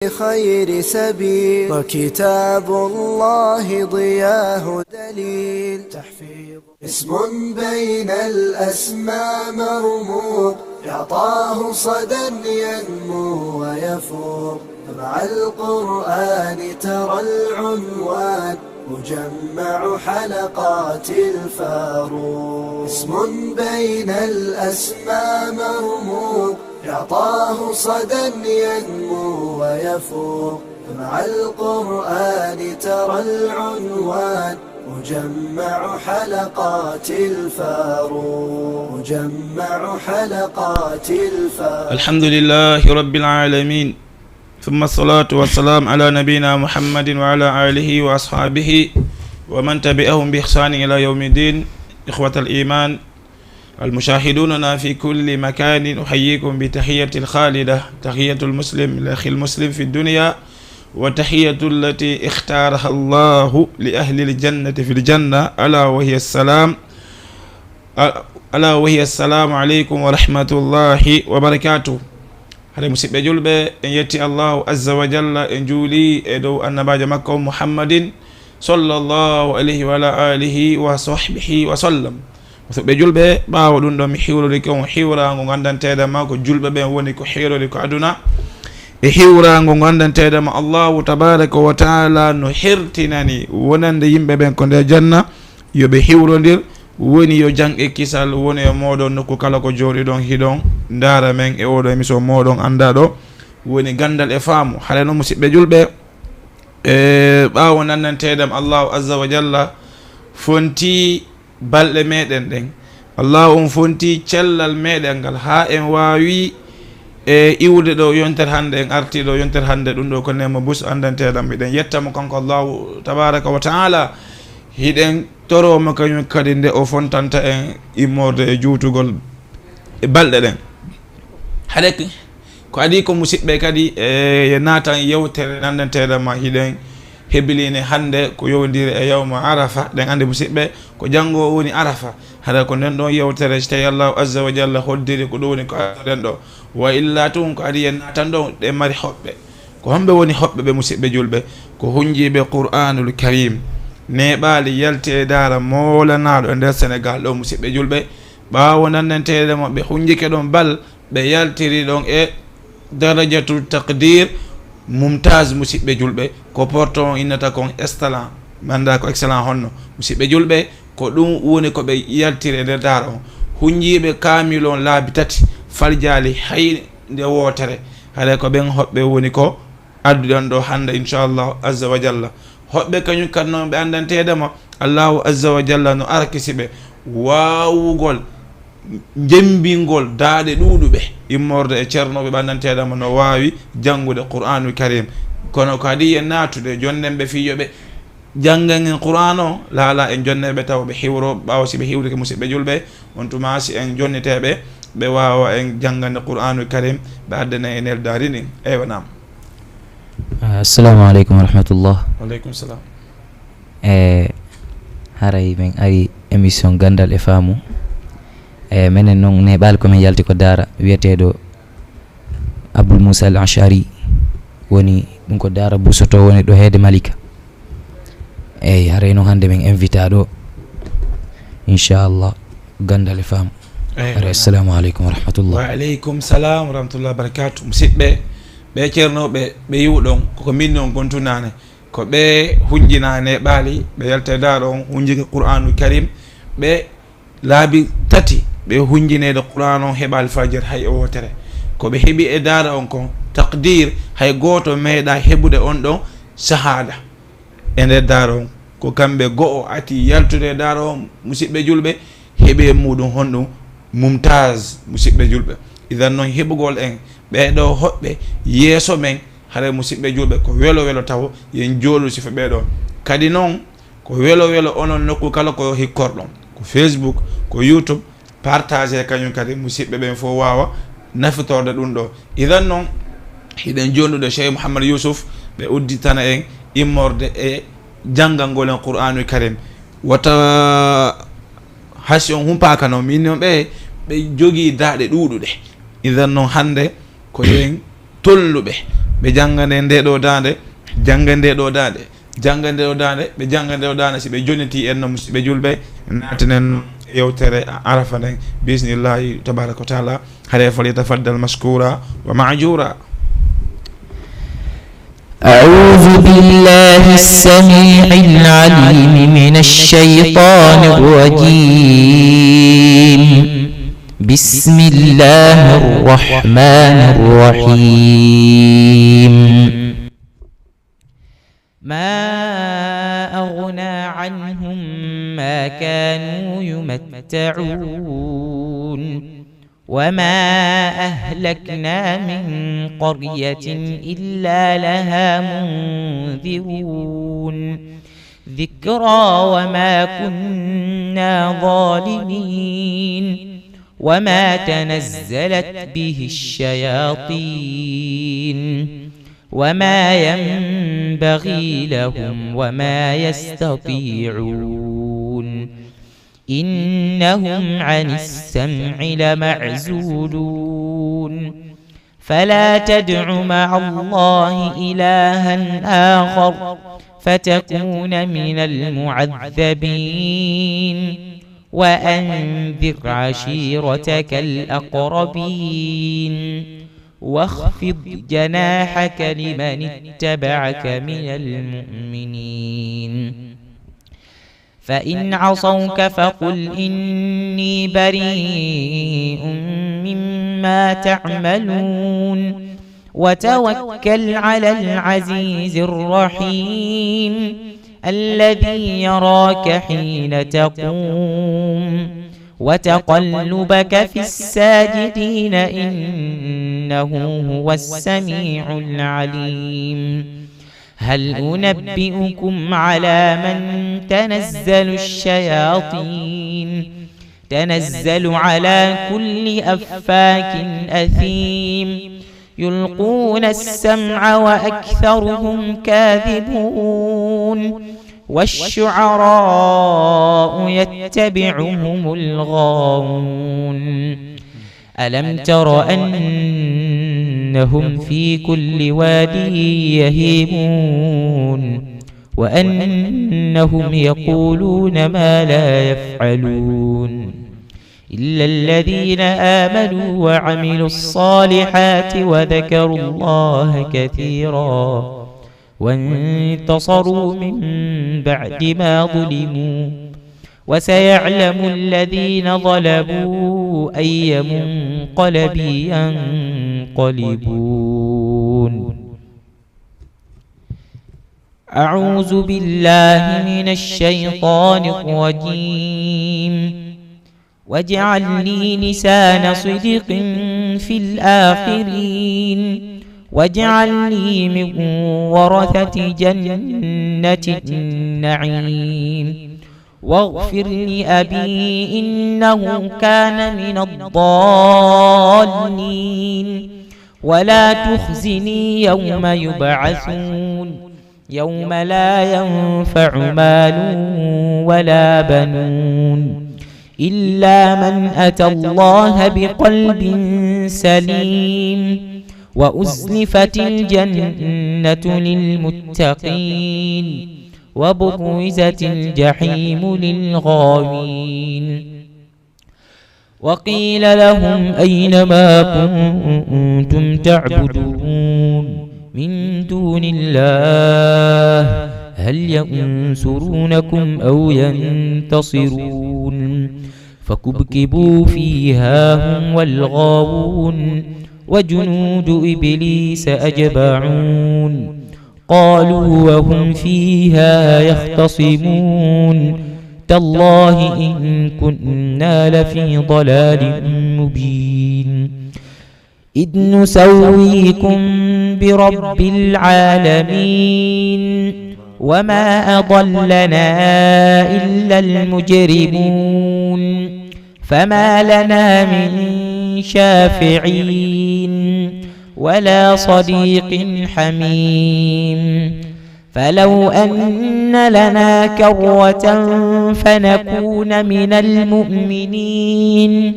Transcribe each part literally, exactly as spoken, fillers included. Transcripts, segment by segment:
خير سبيل، وكتاب الله ضياه دليل. تحفيظ اسم بين الأسماء مرموق، يعطاه صدى ينمو ويفوق. مع القرآن ترى العنوان، مجمع حلقات الفاروق. اسم بين الأسماء مرموق، يعطاه صدى ينمو ويفوق. مع القرآن ترى العنوان، مجمع حلقات الفاروق، مجمع حلقات الفاروق. الحمد لله رب العالمين، ثم الصلاة والسلام على نبينا محمد وعلى آله وأصحابه ومن تبعهم بإحسان إلى يوم الدين. إخوة الإيمان، المشاهدوننا في كل مكان، أحييكم بتحية الخالدة، تحية المسلم لأخي المسلم في الدنيا، وتحية التي اختارها الله لأهل الجنة في الجنة، ألا وهي السلام، ألا وهي السلام عليكم ورحمة الله وبركاته. Hare musidɓe julɓe, en yetti Allahu azza wa jalla, en juuli e dow annabaajo makko Muhammadin sallallahu alayhi wa ala alihi wa sahbihi wa sallam. Musidɓe julɓe, ɓaawo ɗum ɗo mi hiwrorike on hiwraango nganndanteeɗa ma ko julɓe ɓen woni ko heerori ko aduna. E hiwraango nganndanteeɗa ma Allahu tabaraka wa taala no hertinani wonande yimɓe ɓen ko nder janna, yo ɓe hiwrondir, woni yo jam e kisal woni e mooɗon nokku kala ko jooɗiɗon hiɗon ndaara men e oɗo émission mooɗon anndaɗo woni Ganndal e Faamu. Hare no musidɓe julɓe, e ɓaawo nanndanteeɗam Allahu azza wa jalla fonti balɗe meɗen ɗen. Allahu on fonti cellal meɗen ngal haa en waawi e iwde ɗo yontere hannde, en arti ɗo yontere hannde, ɗum ɗo ko neema bus anndanteeɗam. Hiɗen yetta mo kanko Allahu tabaraka wa taala, hiɗen toro mo kañum kadi nde o fontanta en immorde e juutugol e balɗe ɗen. Haɗe ko adii ko musidɓe kadi e naatan yewtere nanndanteeɗam ma hiɗen hebiline hannde ko yowndiri e yawma Arafa. Ɗen anndi musidɓe ko janngo woni Arafa. Hara ko nden ɗon yewtere, so tawi Allahu azza wa jalla hoddiri ko ɗum woni ko adduɗen ɗo. Wa illa tun ko adii en naatan ɗon ɗe mari hoɓɓe. Ko homɓe woni hoɓɓe ɓe musidɓe julɓe? Ko hunjiiɓe Qur'aanul Kariim. Neeɓaali yalti e daara moolanaaɗo e nder Senegaal ɗo musidɓe julɓe. Ɓaawo nanndanteeɗe mo ɓe hunjike ɗon bal, ɓe yaltiri ɗon e darajatu taqdir mumtaz musidɓe julɓe. Ko porto on innata kon excellent, mi annda ko excellent honno. Musidɓe julɓe, ko ɗum woni ko ɓe yaltiri e nder daara on. Hunjiiɓe kaamil on laabi tati, faljaali hay nde wootere. Haɗa ko ɓen hoɓɓe woni ko adduɗen ɗo hannde, inchallahu azza wa jalla. Hoɓɓe kañum kadi noon ɓe anndanteede ma, Allahu azza wa jalla no arkisi ɓe waawugol jembingol daaɗe ɗuuɗuɓe immorde e ceernooɓe ɓe anndanteede ma no waawi janngude Qur'aanul Kariim. Kono ko adii en naatude, jonnen ɓe fii yo ɓe janngan en Qur'aan o, laala en jonneeɓe tawa ɓe hiwro, ɓaawo si ɓe hiwrike musidɓe julɓe, on tuma si en jonniteeɓe, ɓe waawa en janngande Qur'aanul Kariim, ɓe addana en neldaari ndin. Eywa, naam. Ah, assalamu aleykum wa rahmatullah. Wa aleykum salam. E, haray men ari émission Ganndal e Faamu. E, menen noon neeɓaali ko men yalti ko daara wiyeteeɗo Abul Musa Al Ashari woni, ɗum ko daara Busoto woni ɗo heede Malika. Eyi, haray noon hannde men invita ɗo, inchallah, Ganndal e Faamu. Eyi, haray, naam. Assalamu aleykum wa rahmatullah. Wa aleykum salam wa rahmatullah wa barakatuh. Musidɓe, ɓe ceernooɓe, ɓe yiwɗon, koko min noon gontunane. Ko ɓe hunjinane ɓaali, ɓe yalta e daara on, hunjike Qur'aanul Kariim, ɓe laabi tati ɓe hunjineede Qur'aan on heɓaali fajir hay e wootere. Ko ɓe heɓi e daara on kon taqdir, hay gooto meeɗa heɓude on ɗon sahaada e nder daara on. Ko kamɓe go'o ati yaltude e daara on, musidɓe julɓe, heɓi e muɗum honɗum mumtaz, musidɓe julɓe. Idan noon heɓugol en ɓee ɗo hoɓɓe yeeso men, haray musidɓe julɓe ko welo welo tawo, yen jooɗu sifo ɓee ɗo. Kadi noon, ko welo welo onon nokku kala ko hikkorɗon, ko Facebook, ko YouTube, partage kañum kadi musidɓe ɓen fof waawa nafitorde ɗum ɗo. Idan noon, hiɗen jonnude Cheikh Mouhammad Youssouf, ɓe udditana en immorde e janngangol en Qur'aanul Kariim. Wata hasi on humpaaka noon, min noon ɓe, ɓe jogii daaɗe ɗuuɗuɗe. Idan noon hannde ko yen tolluɓe, Ɓe jannga nde, nde ɗo daande, jannga nde ɗo daande, jannga nde ɗo daande, ɓe jannga nde ɗo daande. Si ɓe jonniti en noon, si ɓe julɓe, naatanen noon e yewtere Arafa nden, bismillahi tabaraka wa taala. Hare, falyatafaddal mashkura wa ma'jura. أعوذ بالله السميع العليم من الشيطان الرجيم. بسم الله الرحمن الرحيم. ما أغنى عنهم ما كانوا يمتعون. وما أهلكنا من قرية إلا لها منذرون. ذكرى وما كنا ظالمين. وما تنزلت به الشياطين. وما ينبغي لهم وما يستطيعون. إنهم عن السمع لمعزولون. فلا تدع مع الله إلها آخر فتكون من المعذبين. وأنذر عشيرتك الأقربين. واخفض جناحك لمن اتبعك من المؤمنين. فإن عصوك فقل إني بريء مما تعملون. وتوكل على العزيز الرحيم الذي يراك حين تقوم وتقلبك في الساجدين إنه هو السميع العليم. هل أنبئكم على من تنزل الشياطين؟ تنزل على كل أفاك أثيم. يلقون السمع وأكثرهم كاذبون. والشعراء يتبعهم الغاوون. ألم تر أنهم في كل واد يهيمون. وأنهم يقولون ما لا يفعلون. إلا الذين آمنوا وعملوا الصالحات وذكروا الله كثيرا وانتصروا من بعد ما ظلموا وسيعلم الذين ظلموا أي منقلب ينقلبون. أعوذ بالله من الشيطان الرجيم. واجعل لي لسان صدق في الآخرين. واجعلني من ورثة جنة النعيم. واغفر لأبي إنه كان من الضالين. ولا تخزني يوم يبعثون. يوم لا ينفع مال ولا بنون إلا من أتى الله بقلب سليم. وأزلفت الجنة للمتقين. وبرزت الجحيم للغاوين. وقيل لهم أين ما كنتم تعبدون من دون الله هل ينصرونكم أو ينتصرون. فكبكبوا فيها هم والغاوون وجنود إبليس أجمعون. قالوا وهم فيها يختصمون. تالله إن كنا لفي ضلال مبين. إذ نسويكم برب العالمين. وما أضلنا إلا المجرمون. فما لنا من شافعين ولا صديق حميم. فلو أن لنا كرة فنكون من المؤمنين.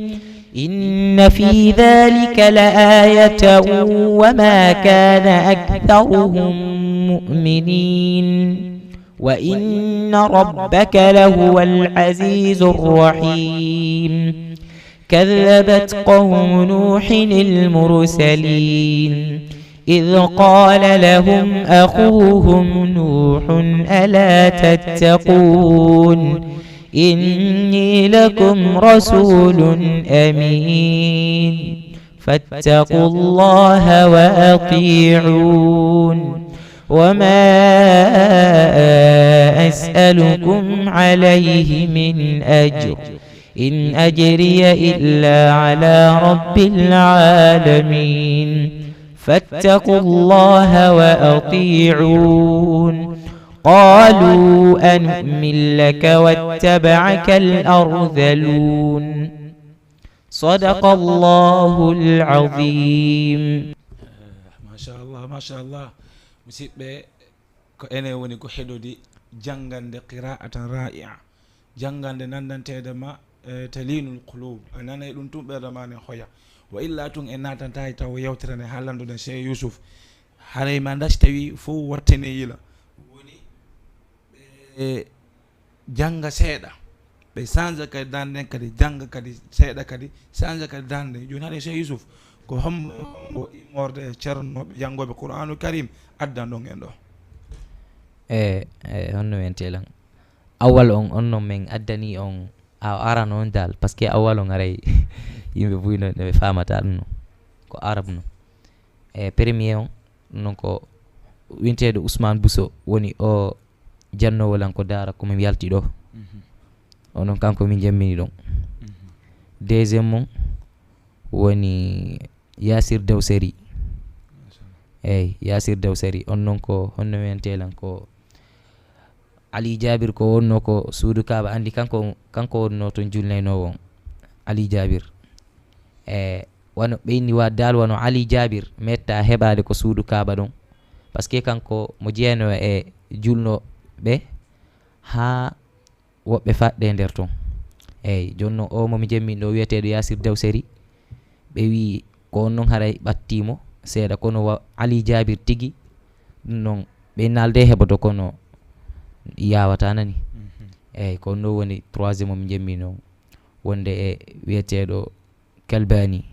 إن في ذلك لآية وما كان أكثرهم مؤمنين وإن ربك لهو العزيز الرحيم. كذبت قوم نوح المرسلين إذ قال لهم أخوهم نوح ألا تتقون إني لكم رسول أمين فاتقوا الله وأطيعون وما أسألكم عليه من أجر إن أجري إلا على رب العالمين فاتقوا الله وأطيعون قالوا أنؤمن لك واتبعك الأرذلون صدق الله العظيم Machallah, machallah. Musidɓe, ko enen woni ko heɗodi janngande qira'atan ra'i'a, janngande nanndanteede ma e talinul qulub, a nanay ɗum tun ɓerɗe ma ne hoya. Wa illa tun en naatanta e taw yewtere nde haa lanndoɗen Cheikh Youssouf. Haray ma ndac tawi fof wattene yila. Woni ɓe jannga seeɗa, ɓe change kadi dande nden kadi jannga kadi seeɗa kadi change kadi dande nden. Jooni haɗen Cheikh Youssouf, ko hombo immorde e ceernooɓe janngooɓe Qur'aanu Karim addan ɗon en ɗo? E e honno wiyantee lan? Awwal on, on non men addani on a arano on dal, parce que awwal on aray yimɓe buy no ɓe famata ɗum no ko arab no. E premier on non ko winteeɗo Ousmane Bousso woni o jannowo lan ko daara ko min yalti ɗo. Onon kanko min jammini ɗon. Deuxième on woni Yasir Dawseri. Eyyi, Yasir Dawseri on non ko honno wiyantee lan? Ko Ali Jabir ko wonno ko suudu Kaaba, andi kanko kanko wonno ton julnaynoowo on. Ali Jabir. E wano ɓe inni wa dal wano Ali Jabir metta heɓaade ko suudu Kaaba ɗon, parce que kanko mo jeyano e julnooɓe haa woɓɓe faɗɗe e nder ton. Eyyi, jooni non o mo mi jemmin ɗo wiyeteeɗo Yasir Dawseri, ɓe wii ko on non haray ɓattii mo seeɗa, kono wa Ali Jabir tigi ɗum non ɓe naalde heɓoto kono yawata nani. Eyyi, ko on ɗo woni troisième mo mi jemmin o wonde e wiyeteeɗo Kalbani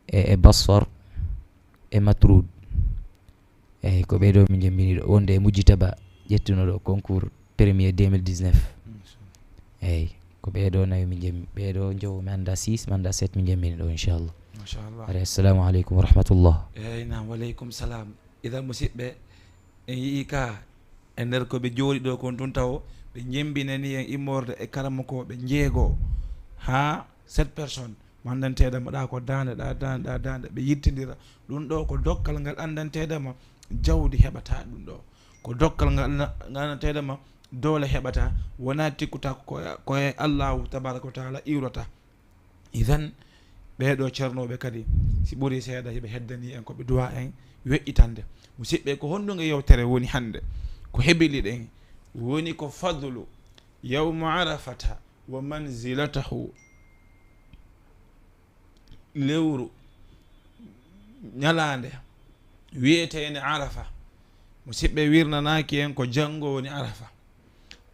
e e Bassar e Matrud. Eyyi, ko ɓee ɗo min jembini ɗo wonde e Mujitaba ƴettuno ɗo concours premier deux mille dix-neuf. Eyyi, ko ɓee ɗo nayo min jemmi, ɓee ɗo jowo mi annda six mi annda sept min jembini ɗo inchallah. Machallah. Ari, assalamu aleykum wa rahmatullah. Eyyi, naam, waleykum salam. Idan musidɓe, en yii ka e nder ko ɓe jooɗi ɗo kon tun tawo ɓe jembinani en immorde e karamokooɓe jeego haa sept personnes. Manndanteeɗe mo ɗa ko daande ɗa daande ɗa daande ɓe yittindira. Ɗum ɗo ko dokkal ngal anndanteeɗe ma jawdi heɓata ɗum ɗo. Ko dokkal ngal anndanteeɗe ma doole heɓata. Wona tikkuta ko e Allahu tabaraka wa taala iwrata. Idan ɓeeɗo ceernooɓe kadi si ɓuri seeɗa hiɓe heddani en ko ɓe duwa en weƴƴitande. Musidɓe, ko honɗunge yewtere woni hannde? Ko hebili ɗen woni ko fadlu yawmu arafata wa manzilatahu, lewru ñalaande wiyeteende arafa. Musidɓe, wirnanaaki en ko janngo woni arafa.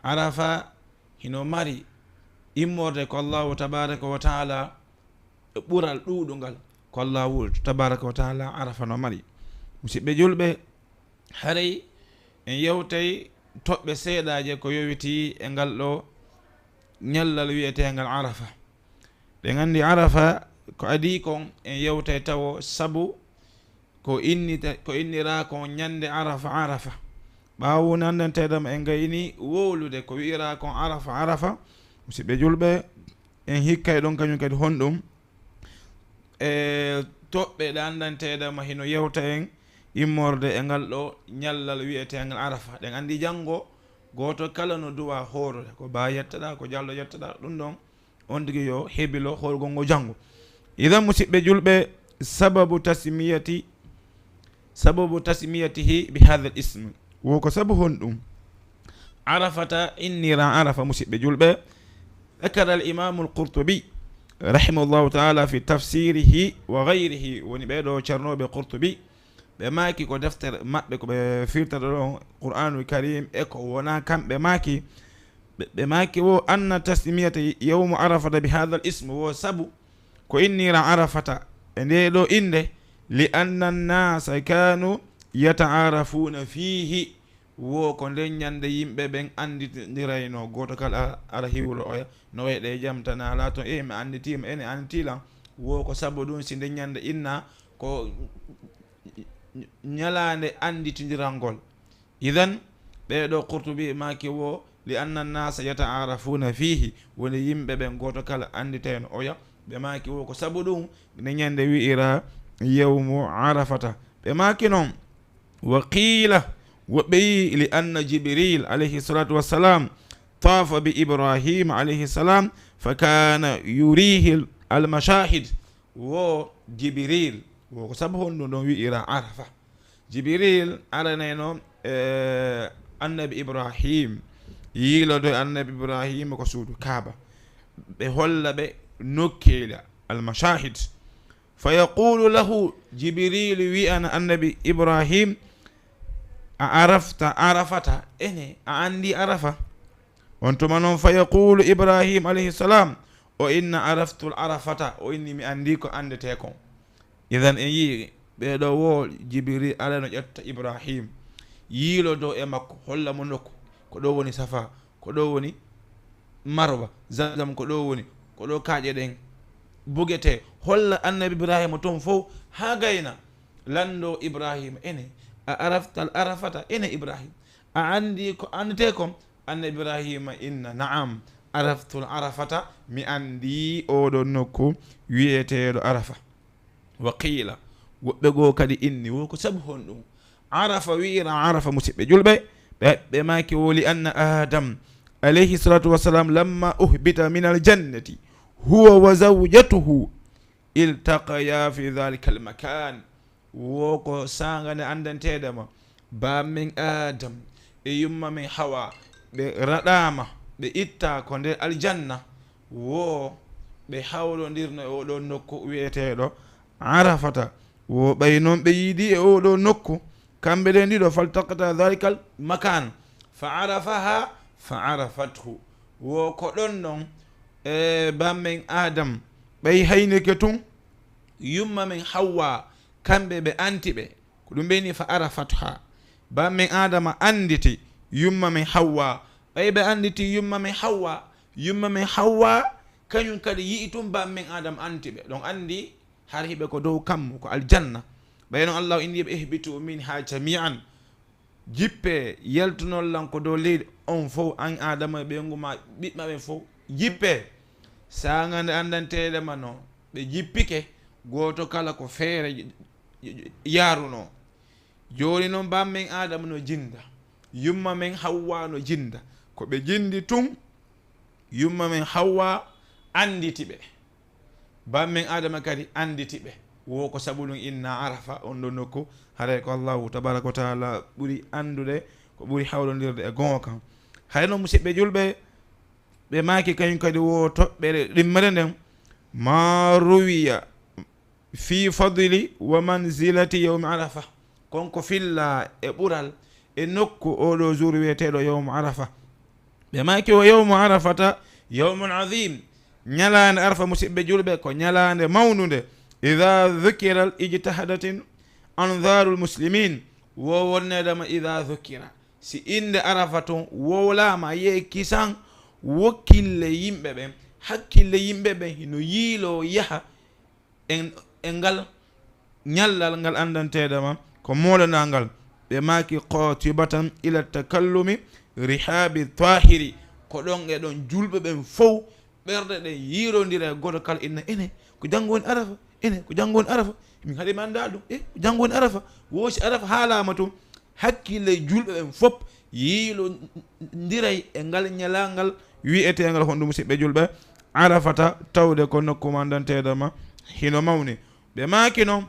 Arafa hino mari immorde ko Allahu tabaraka wa taala e ɓural ɗuuɗungal ko Allahu tabaraka wa taala arafa no mari. Musidɓe julɓe, haray en yewtay toɓɓe seeɗaaje ko yowiti e ngal ɗo ñallal wiyeteengal arafa. Ɗen anndi arafa ko adii kon en yewtay tawo sabu ko innita ko innira kon ñande arafa arafa. Ɓaawo woni anndanteeɗam en gayni wowlude ko wi'ira kon arafa arafa. Musidɓe julɓe, en hikkay ɗon kañum kadi honɗum e toɓɓe ɗe anndanteeɗama hino yewta en immorde e ngal ɗo ñallal wi'eteengal arafa. Ɗen anndi janngo gooto kala no duwa hoorore, ko ba yettaɗa, ko jallo yettaɗa, ɗum ɗon on tigi yo hebilo horgol ngo janngo. Idan musidɓe julɓe, sababu tasmiyati sababu tasmiyatihi bi hadha al ism, wo ko sabu honɗum arafata innira arafa? Musidɓe julɓe, ذكر الإمام القرطبي rahimahullahu taala fi tafsirihi wa gayrihi, woni ɓee ɗoo ceernooɓe Qurtubi, ɓe maaki ko deftere maɓɓe ko ɓe firtata ɗon Qur'aanul Kariim e ko wonaa kamɓe maaki. Ɓe, ɓe maaki wo anna tasmiyata yawmu arafata bi haadal ism, wo sabu ko innira arafata e ndee ɗoo innde, li anna nnaasa kaanu yataarafuuna fiihi, wo ko nden ñannde yimɓe ɓen annditindirayno, gooto kala ara hiwlo oya, no wayi ɗe jamtana laato, e mi annditiima, ene annditi lan. Wo ko sabu ɗum si nden ñannde inna ko ñalaande annditindirangol. Idan, ɓee ɗoo Qurtubi maaki wo, li anna nnaasa yataarafuuna fiihi, woni yimɓe ɓen gooto kala annditayno oya, ɓe maaki wo ko sabu ɗum nden ñannde wi'ira yawmu arafata. Ɓe maaki non, wa qiila, woɓɓe yi li anna Jibril alayhi salatu wassalam taafa bi Ibrahima alayhi salam fa kana yurihi almashahid. Wo Jibril, wo ko sabu honɗum ɗon wi'ira Arafa. Jibril aranayno e annabi Ibrahim, yiilodo e annabi Ibrahim ko suudu Kaaba, ɓe holla ɓe nokkeeli almashahid. Fa yaqulu lahu, Jibril wi'ana annabi Ibrahim, a arafta arafata, ene a anndi arafa? On tuma non fa yaqulu Ibrahim alayhi salam, o inna araftul arafata, o inni mi anndi ko anndetee kon. Idan en yii ɓee ɗoo wo Jibril arano ƴetta Ibrahim, yiilodo e makko, holla mo nokku, ko ɗoo woni Safa, ko ɗoo woni Marwa, Zamzam ko ɗoo woni, ko ɗoo kaaƴe ɗen bugetee, holla annabi Ibrahima ton fow haa gayna. Lanndo Ibrahima, ene a araftal arafata, ene Ibrahim, a anndi ko anndetee kon? Annabi Ibrahima inna, na'am, araftul arafata, mi anndi oo ɗoo nokku wi'eteeɗo Arafa. Wa qiila, woɓɓe goo kadi inni, wo ko sabu honɗum Arafa wi'ira Arafa, musiɓɓe julɓe? Ɓe, ɓe maaki wo li anna Adam alayhi salatu wassalam lamma uhbita min aljannati huwa wa zawjatuhu iltaqaya fi dhalika almakan. Wo ko saanga nde anndanteeɗe ma, baa men Adam e yumma men Hawa, ɓe raɗaama, ɓe ittaa ko nder aljanna, wo ɓe hawrondirno e oo ɗoo nokku wi'eteeɗo Arafata. Wo ɓay non ɓe yiidi e oo ɗoo nokku, kamɓe ɗen ɗiɗo, faltaqata dhalikal makan, fa arafaha, fa arafathu. Wo ko ɗon non, e, baa men Adam, ɓay haynike tun, yumma men Hawwa, kamɓe ɓe anti ɓe. Ko ɗum ɓe ni fa arafatha. Baa men Adama annditi yumma men Hawwa. Ɓay ɓe annditi yumma men Hawwa, yumma men Hawwa, kañum kadi yi'i tun baa men Adama anti ɓe. Ɗon anndi har hiɓe ko dow kammu, ko aljanna. Ɓay non Allahu inni ɓe, ihbitu minha jami'an. Jippee, yaltunol lan ko dow leydi on fow, an Adama e ɓeyngu ma, ɓiɓɓe ɓen fow. Jippee. Saanga nde anndanteeɗe ma no, ɓe jippike, gooto kala ko feere j-, j-, j-, yaarunoo. Jooni non, baa men Adama no jinnda, yumma men Hawwa no jinnda. Ko ɓe jinndi tun, yumma men Hawwa annditi ɓe. Baa men Adama kadi annditi ɓe. Wo ko sabu ɗum inna Arafa, on ɗon nokku, haray ko Allahu tabaraka wa taala ɓuri anndude, ko ɓuri hawrondirde e goonga kan. Hay non, musiɓɓe julɓe, ɓe maaki kañum kadi wo toɓɓere ɗimmere nden, ma ruwiya fi fadli wa manzilati yawmi Arafa. Kon ko filla e ɓural e nokku oo ɗoo jour wi'eteeɗo yawmu Arafa. Ɓe maaki, wa yawmu Arafata yawmun azim. Ñalaande Arafa, musiɓɓe julɓe, ko ñalaande mawnunde. Ida dhukira ijtahadat anzarul muslimin. Wo wonneede ma ida dhukira. Si innde Arafa tun wowlaama, a yi'ay kisan, wokkille yimɓe ɓen, hakkille yimɓe ɓen hino yiiloo yaha e, e ngal ñallal ngal anndanteeɗe ma ko moolanaa ngal. Ɓe maaki, qatibatan ila takallumi rihabi tahiri. Ko ɗon e ɗon julɓe ɓen fow ɓerɗe ɗen yiirondira e gooto kala inna, ene ko janngo woni Arafa, ene ko janngo woni Arafa, min haɗi mi anndaa ɗum, e ko janngo woni Arafa. Wo si Arafa haalaama tun, hakkille julɓe ɓen fow yiilondiray e ngal ñalaangal wi'eteengal honɗum, musiɓɓe julɓe, Arafata, tawde ko nokku mo anndanteeɗo ma hino mawni. Ɓe maaki non,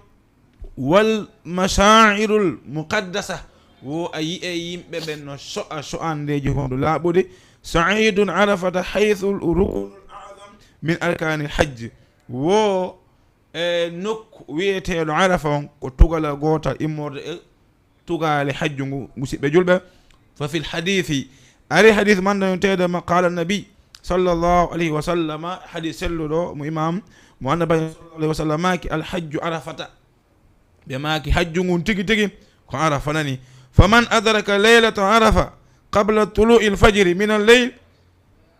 wal mashaa'irul muqaddasa, wo a yi'ay yimɓe ɓen no so'a so'andeeji hondu laaɓuɗi. Sa'idun Arafata haythul rukunul a'zam min arkanil hajji. Wo e nokku wiyeteeɗo Arafa on, ko tugala gootal immorde e tugaale hajju ngu, musiɓɓe julɓe. Fa fil hadithi, ari hadith mandaneteede ma, qala nabi sallallahu alayhi wa sallam, hadith selluɗo mo imam, mo annabi sallallahu alayhi wa sallam maaki, "Al hajju Arafata." Ɓe maaki, "Hajju ngun tigi tigi ko Arafa nani. Faman adraka laylata Arafa qabla tulu'il fajri min al-layl,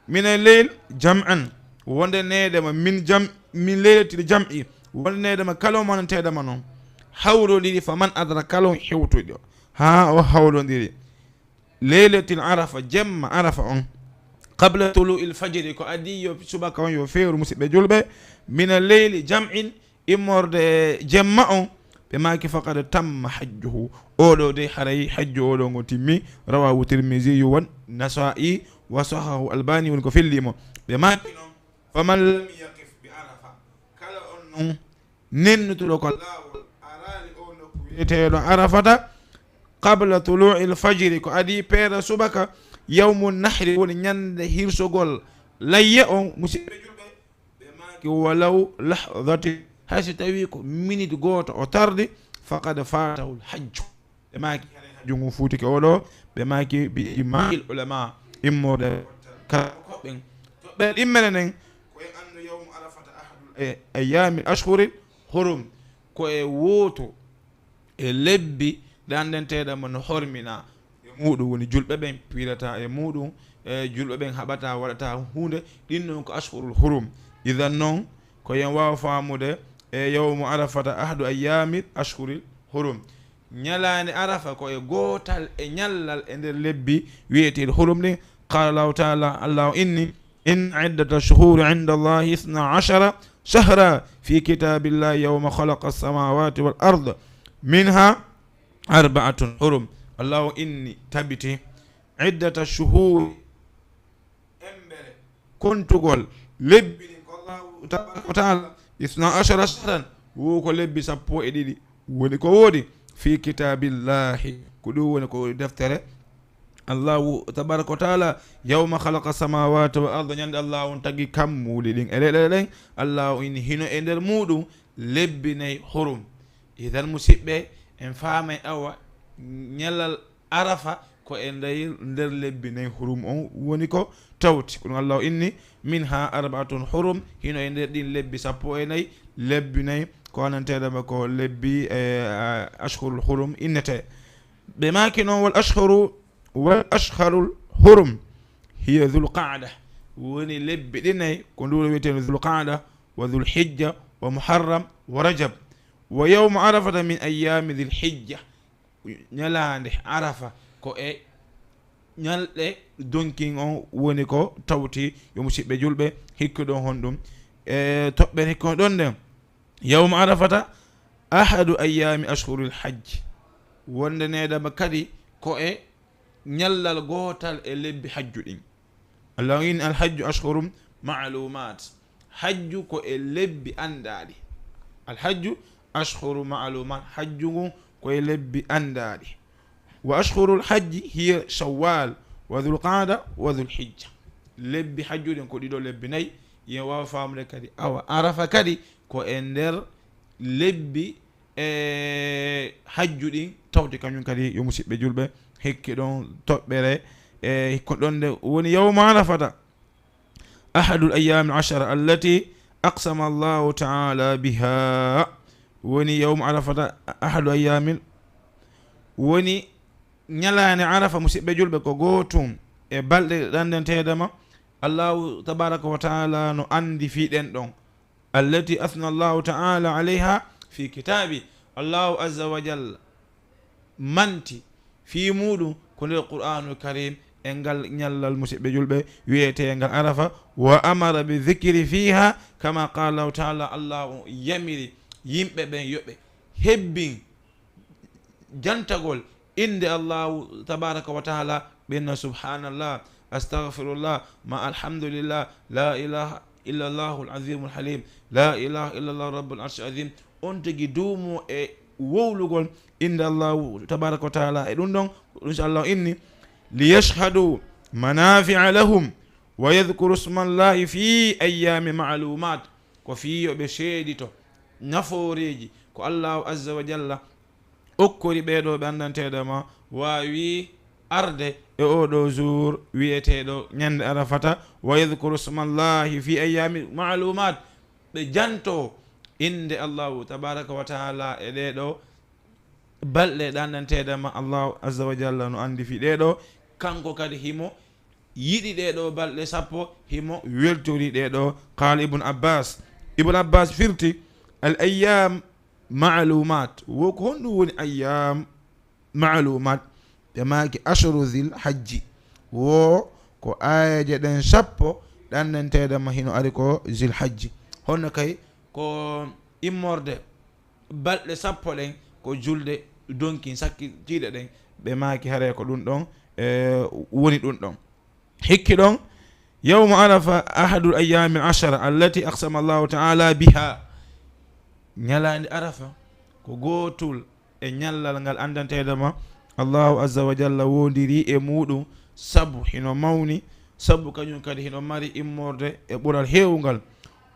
min al-layl jam'an." Wonde needema min jam-, min laylatil jam'i. Wonde needema kala o mananteedema noon. Hawrondiri, faman adraka, kala on hewtuɗo. Haa o hawrondiri. Laylatil Arafa, jemma Arafa on. Qabla tulu'il fajri, ko adii yo subaka on yo feeru, musiɓɓe julɓe. Mina leyli jam'in, immorde jemma on. Ɓe maaki, faqad tamma hajjuhu. Oɗo de haray hajju oɗo ngo timmi. Rawahu Tirmiziyu wan Nasa'i wa sahahu Albani, woni ko fellimo. Ɓe maaki noon, faman lam yaqif bi Arafa. Kala on noon nennutuɗo ko laawol, araali o nokku wiyeteeɗo Arafata, qabla tulu'il fajri, ko adii peera subaka, yawmu nahri, woni ñande hirsogol layya on, musiɓɓe julɓe, ɓe maaki, walaw lahzatin, hay so tawii ko minute gooto o tardi, faqad faatahul hajju. Ɓe maaki, haray hajju ngun fuutike oɗo. Ɓe maaki, bi ijma'il ulama, immorde kala ko ɓen. To ɓen immere nden, ko en anno yawmu Arafata ahadul, e, ayyamil ashhuril hurum, ko e wooto e lebbi ɗe anndanteeɗe mo no hormina e muɗum, woni julɓe ɓen piirata e muɗum, e julɓe ɓen haɓata, waɗata huunde, ɗin noon ko ashhurul hurum. Idan noon, ko en waawa faamude e yawmu Arafata ahadu ayyamil ashhuril hurum. Ñalaande Arafa ko e gootal e ñallal e nder lebbi wiyeteeɗi hurum ɗin. Qala Allahu taala, Allahu inni, in iddata shuhuri inda Allahi isna ashara shahra fi kitabillahi yawma khalaqa samawati wal ard, minha arba'atun hurum. Allahu inni, tabiti, iddata shuhuri, embere, kontugol lebbi ɗin ko Allahu tabaraka wa taala, isna ashara shahran, wo ko lebbi sappo e ɗiɗi woni ko woodi, fi kitabillahi, ko ɗum woni ko deftere Allahu tabaraka wa taala, yawma khalaqa samawati wal arda, ñande Allahu on tagi kammuuli ɗin e leyɗe ɗen, Allahu ini hino e nder muɗum lebbi nay hurum. Idan musiɓɓe, en faamay awa ñalal Arafa ko e nder, nder lebbi nay hurum on woni ko tawti. Ko ɗum Allahu inni, minha arba'atun hurum, hino e nder ɗin lebbi sappo e nay, lebbi nay ko anndanteeɗe ma ko lebbi, e, a, ashhurul hurum innete. Ɓe maaki noon, wal ashhuru, wal ashhurul hurum hiya dhul qa'da, woni lebbi ɗi nay ko nduɗo wiyeteeɗo dhul qa'da, wa dhul hijja, wa muharram, wa rajab, wa yawmu arafata min ayyami dhil hijja. Ñalaande Arafa ko e ñalɗe donkin on woni ko tawti, yo musiɓɓe julɓe, hikkuɗon honɗum? E toɓɓere hikkuɗon ɗon nden, yawmu Arafata ahadu ayyami ashhuril hajj. Wonde needama kadi ko e ñallal gootal e lebbi hajju ɗin. Allahu inni, al hajju ashhurum ma'lumat. Hajju ko e lebbi anndaaɗi. Al hajju ashhuru ma'lumat. Hajju ngun ko e lebbi anndaaɗi. Wa ashhurul hajji hiya shawwal wa dhul qa'da wa dhul hijja. Lebbi hajju ɗin ko ɗiɗo lebbi nay. Yen waawa faamude kadi, awa Arafa kadi ko e nder lebbi e hajju ɗin tawti kañum kadi, yo musiɓɓe julɓe, hikki ɗon toɓɓere, e hikko ɗon nde woni yawma Arafata, ahadul ayyami ashara allati aqsama Allahu taala biha. Woni yawma Arafata ahadu ayyamin, woni ñalaande Arafa, musiɓɓe julɓe, ko gootum e balɗe ɗe ɗanndanteeɗe ma. Allahu tabaraka wa taala no anndi fii ɗen ɗon. Allati athna Allahu ta'ala alayha fi kitabi. Allahu azza wa jalla manti fii muɗum ko nder Qur'anul Karim e ngal ñallal, musiɓɓe julɓe, wiyeteengal Arafa. Wa amara bi dhikri fiha kama qala Allahu ta'ala. Allahu yamiri yimɓe ɓen yo ɓe hebbin jantagol innde Allahu tabaraka wa taala, ɓe inna subhanallah, astaghfirullah, ma alhamdulillah, la ilaha illa Allahu al-azim al-halim, la ilaha illa Allahu rabbul arshi azim. On tigi duumo e wowlugol innde Allahu tabaraka wa taala e ɗum ɗon, ɗum so Allah inni, liyashhadu manafi'a lahum wa yadhkuru isma Allahi fi ayyami ma'lumat. ko fii yo ɓe seedito nafooreeji ko Allahu azza wa jalla okkori ɓee ɗoo ɓe anndanteeɗo ma waawi arde e oo ɗoo jour wiyeteeɗo ñande Arafata, wa yadhkuru smallahi fi ayyamin ma'lumat, ɓe janto innde Allahu tabaraka wa taala e ɗee ɗoo balɗe ɗe anndanteeɗo ma Allahu azza wa jalla no anndi fii ɗee ɗoo, kanko kadi himo yiɗi ɗee ɗoo balɗe sappo, himo weltori ɗee ɗoo. Qaala Ibn Abbas, Ibn Abbas firti, al ayyam ma'lumat, wo ko honɗum woni ayyam ma'lumat? Ɓe maaki ashru dhil hajji, wo ko aayeeje ɗen sappo ɗe anndanteeɗo ma hino ari ko zil hajji. Honno kay? Ko immorde balɗe sappo ɗen ko julde donkin sakkitiiɗe ɗen. Ɓe maaki haray ko ɗum ɗon e woni ɗum ɗon. Hikki ɗon, yawmu Arafa ahadul ayyamil ashara allati aqsama Allahu ta'ala biha. Ñalaande Arafa ko gootul e ñallal ngal anndanteeɗo ma Allahu azza wa jalla woondiri e muuɗum, sabu hino mawni, sabu kañum kadi hino mari immorde e ɓural heewungal.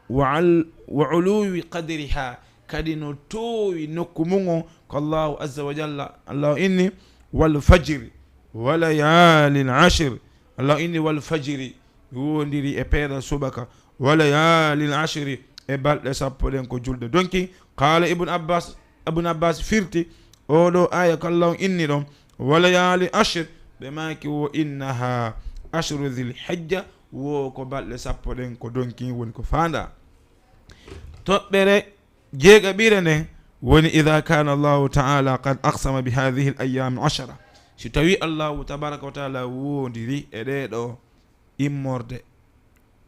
Wa al-, wa uluwi qadriha, kadi no toowi nokku mum on ko Allahu azza wa jalla, Allahu inni, "Wal fajri, wa layalin ashir." Allahu inni, "Wal fajri", woondiri e peeɗa subaka, "wa layalin ashri", e balɗe sappo ɗen ko julde donki. Qaala Ibn Abbas, Ibn Abbas firti oo ɗoo aaya ko Allahu inni ɗon, "Wa layalin ashir", ɓe maaki, "Wa innaha ashru dhil hijja", wo ko balɗe sappo ɗen ko donki woni ko faandaa. Toɓɓere jeegaɓire nden woni, "Idha kana Allahu ta'ala qad aqsama bi hadhihi al ayyam al ashara." Si tawi Allahu tabaraka wa taala woondiri e ɗee ɗoo immorde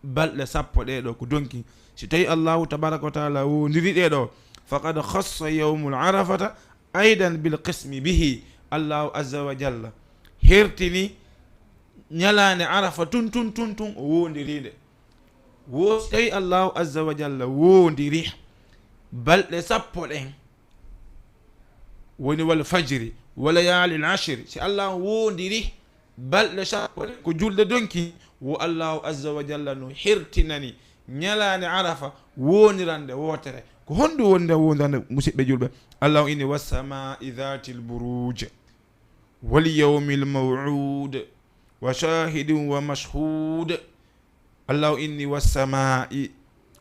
balɗe sappo ɗee ɗoo ko donki, si tawi Allahu tabaraka wa taala woondiri ɗee ɗoo, faqad khassa yawmul arafata aidan bil qismi bihi. Allahu azza wa jalla hertini ñalaande Arafa tun, tun, tun, tun, o woondiri nde. Wo si tawi Allahu azza wa jalla woondiri balɗe sappo ɗen, woni wal fajri, wa layalin ashir, si Allah woondiri balɗe sappo ɗen ko julde donki, wo Allahu azza wa jalla no hertinani ñalaande Arafa woondirande wootere. Ko honɗum woni nde woondirande, musiɓɓe julɓe? Allahu inni, "Wassamaa'i dhaatil buruuj, wal yawmil maw'uud, wa shaahidin wa mashhuud." Allahu inni, "Wassamaa'i",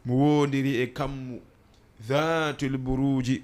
mo woondiri e kammu, "dhaatil buruuji",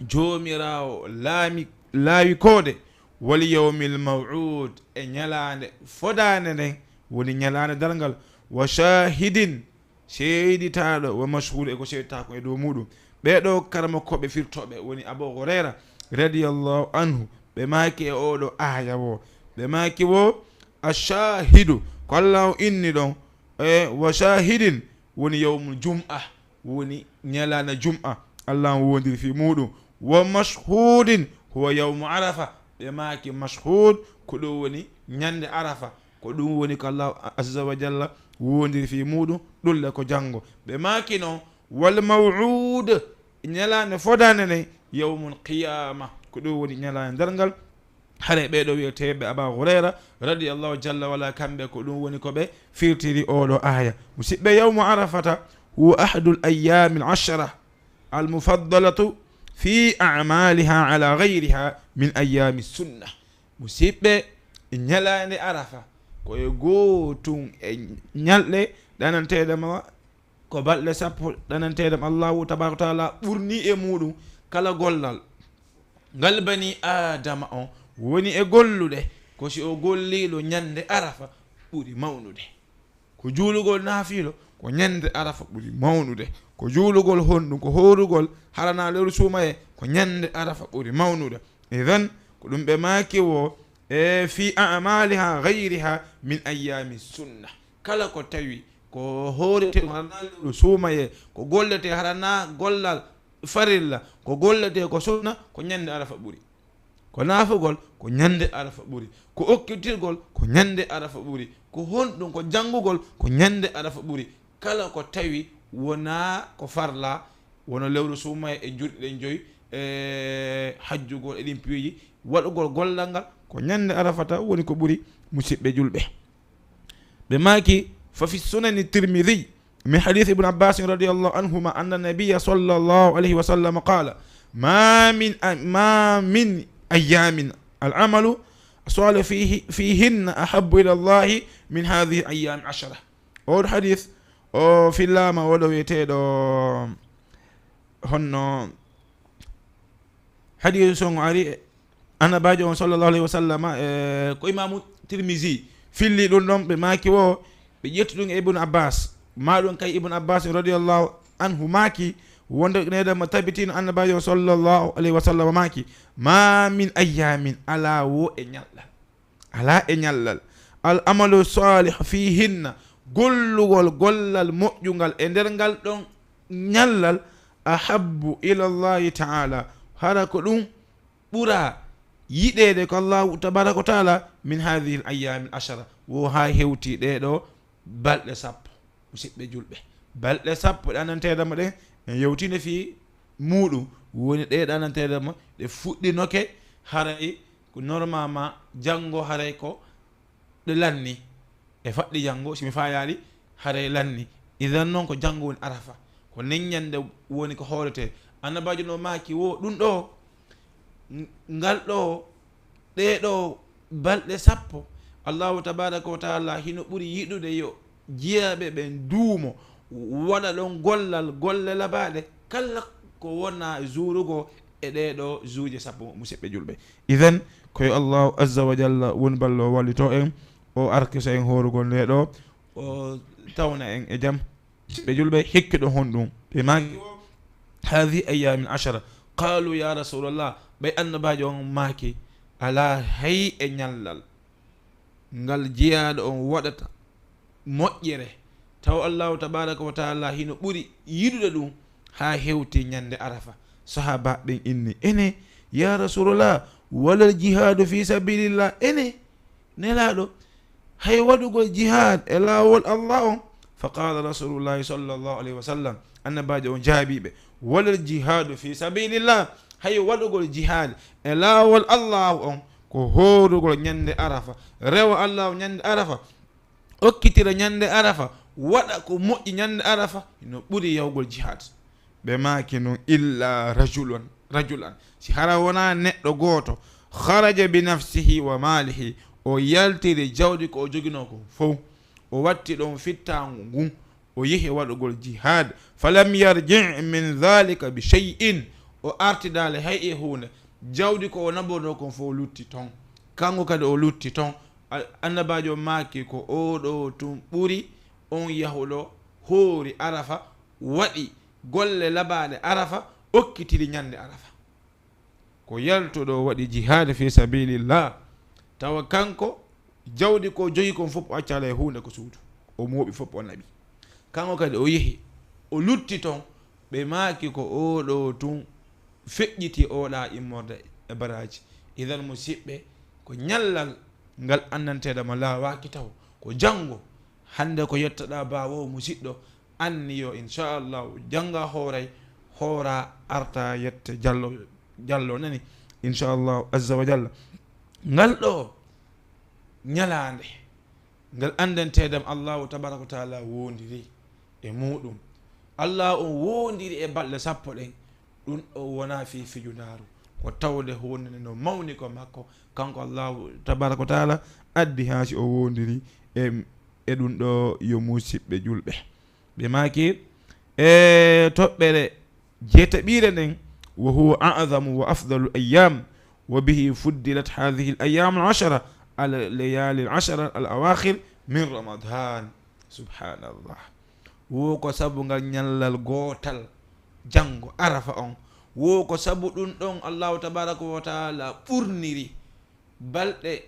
Joomiraawo laami, laawi koode, "wal yawmil maw'uud", e ñalaande fodaande nden, woni ñalaande darngal, "wa shaahidin", seeditaaɗo, "wa mashhuud", e ko seeditaa ko e dow muuɗum. Ɓee ɗoo karamokooɓe firtooɓe woni Abu Hurayra radiyallahu anhu, ɓe maaki e oo ɗoo aaya wo, ɓe maaki wo, "Ashaahidu", ko Allahu inni ɗon, e "wa shaahidin", woni yawmul jum'a, woni ñalaande jum'a, Allah on woondiri fii muuɗum. "Wa mashhuudin huwa yawmu Arafa", ɓe maaki mashhuud, ko ɗum woni ñande Arafa, ko ɗum woni ko Allah azza wa jalla woondiri fii muuɗum, ɗum le ko janngo. Ɓe maaki non, "Wal maw'uud", ñalaande fodaande nden, "yawmul qiyaama", ko ɗum woni ñalaande darngal. Hare ɓee ɗoo wiyeteeɓe Aba Hurayra radiyallahu jalla wala, kamɓe ko ɗum woni ko ɓe firtiri oo ɗoo aaya. Musiɓɓe, yawmu Arafata huwa ahadul ayyaamil ashara al mufaddalatu fi a'maaliha ala ghayriha min ayyaami sunna. Musiɓɓe, ñalaande Arafa ko e gootum e ñalɗe ɗananteeɗe ma ko balɗe sappo ɗananteeɗe Allahu tabaaraka wa taala ɓurni e muuɗum kala gollal ngal bani Aadama on woni e gollude, ko si o golliiɗo ñande Arafa ɓuri mawnude. Ko juulugol naafiilo, ko ñande Arafa ɓuri mawnude. Ko juulugol honɗum, ko hoorugol harana lewru suumaye, ko ñande Arafa ɓuri mawnude. Idan, ko ɗum ɓe maaki wo, e fi a'maaliha ghayriha min ayyaami sunna. Kala ko tawi ko hoorete harana lewru suumaye, ko gollete harana gollal farilla, ko gollete ko sunna, ko ñande Arafa ɓuri. Ko naafugol, ko ñande Arafa ɓuri. Ko okkitirgol, ko ñande Arafa ɓuri. Ko honɗum, ko janngugol, ko ñande Arafa ɓuri. Kala ko tawi wonaa ko farla, wono lewru suumaye e juulɗe ɗen joyi, e hajjugol e ɗin piiji, waɗugol gollal ngal, ko ñande Arafata woni ko ɓuri, musiɓɓe julɓe. Ɓe maaki, fa fi sunani Tirmidhi, من حديث ابن عباس رضي الله عنهما أن النبي صلى الله عليه وسلم قال: ما من، ما من أيام العمل الصالح فيه، فيهن أحب إلى الله من هذه الأيام العشرة. Oɗo hadith o fillama oɗo wiyeteɗo honno hadith on o ari e annabajo on sallallahu alayhi wa sallam, e ko imamu Tirmisi filli ɗum ɗon, ɓe maaki wo ɓe ƴetti ɗum e Ibnu Abbas, ma ɗum kay Ibnu Abbas radiyallahu anhu maaki wonde neɗɗo mo tabitino annabajo on sallallahu alayhi wa sallam maaki: ma min ayyamin, ala wo e ñallal, ala e ñallal, al amalu salih fihinna, gollugol gollal moƴƴungal e nder ngal ɗon ñallal, ahabbu ila Allahi taala, hara ko ɗum ɓura yiɗeede ko Allahu tabaraka wa taala, min hadihi l ayami l ashara, wo ha hewti ɗeɗo balɗe sappo. Musidɓe julɓe, balɗe sappo ɗe annanteɗama ɗen, en yewtino fi muɗum, woni ɗe ɗe annanteɗama ɗe fuɗɗinoke, haray ko normalement janngo, haray ko ɗe lanni. E faɗɗi janngo, si mi fayaali, haray lanni. Idan non ko janngo woni arafa, ko nden ñande woni ko hoolete. Annabajo no maaki wo ɗum ɗo, ngal ɗo, ɗee ɗo balɗe sappo, Allahu tabaraka wa taala hino ɓuri yiɗude yo jiyaaɓe ɓen duumo, waɗa ɗon gollal, golle labaɗe, kala ko wona juurugo e ɗee ɗo juuje sappo, musidɓe julɓe. Idan ko yo Allahu azza wa jalla woni ballo wallito en, o arkiso en hoorugol nde ɗo, o tawna en e jam. Ɓe julɓe hikki ɗo honɗum? Ɓe maaki: hadihi ayamin ashara. Qalu ya rasulallah, ɓay annabajo on maaki: ala hay e ñallal ngal jiyaaɗo on waɗata moƴƴere, taw Allahu tabaraka wa taala hino ɓuri yiɗude ɗum ha hewti ñande arafa. Sahaba ɓen inni: ene ya rasulallah, walal jihadu fi sabilillah? Ene Nelaaɗo, hay waɗugol jihad e laawol Allah on? Fa qala rasulullahi sallallahu alayhi wa sallam, annabajo on jaabiɓe: walal jihadu fi sabilillah, hay waɗugol jihad e laawol Allah on ko hoorugol ñande arafa, rewa Allah ñande arafa, okkitira ñande arafa, waɗa ko moƴƴi ñande arafa, no ɓuri yawgol jihad. Ɓe maaki nun: illa rajulun, rajulan, si hara wona neɗɗo gooto, kharaja bi nafsihi wa malihi, o yaltiri jawdi ko o joginoo kon fow, o watti ɗon fittangu ngun, o yehi waɗugol jihad, falam yarji min dhalika bi shay'in, o artidaali hay e huunde, jawdi ko o nabonoo kon fow lutti ton, kanko kadi o lutti ton. Annabajo maaki ko oɗo tun ɓuri on yahuɗo hoori arafa, waɗi golle labaɗe arafa, okkitiri ñande arafa. Ko yaltuɗo waɗi jihad fi sabilillah, tawa kanko jawdi ko jogi kon fof o accala e huunde ko suudu, o mooɓi fof o naɓi. Kanko kadi o yehi, o lutti ton, ɓe maaki ko oɗo tun feƴƴiti oɗa immorde e baraji. Idan musidɓe, ko ñallal ngal annanteɗa mo laawaaki taw, ko janngo, hannde ko yettaɗa baawo musidɗo, anniyo inchallahu jannga hooray, hoora arta yette jallo, jallo nani inchallahu azza wa jalla. Ngal ɗo ñalaande ngal anndanteedam Allahu tabaraka wa taala wondiri e muɗum. Allah on wondiri e balɗe sappo ɗen, ɗum o wona fi fijundaaru, ko tawde hunde no mawni ko makko, kanko Allahu tabaraka wa taala addi haa si o wondiri e, e ɗum ɗo yo musiɓɓe julɓe. Ɓe maaki e toɓɓere jeetaɓire nden, wa huwa a'zamu wa afdalu ayyam, wa bihi fuddilat hadhihi al ayyam al ashara ala layali al ashara al awakhir min ramadan. Subhanallah. Wo ko sabu ngal ñallal gootal janngo arafa on, wo ko sabu ɗum ɗon Allahu tabaraka wa taala ɓurniri balɗe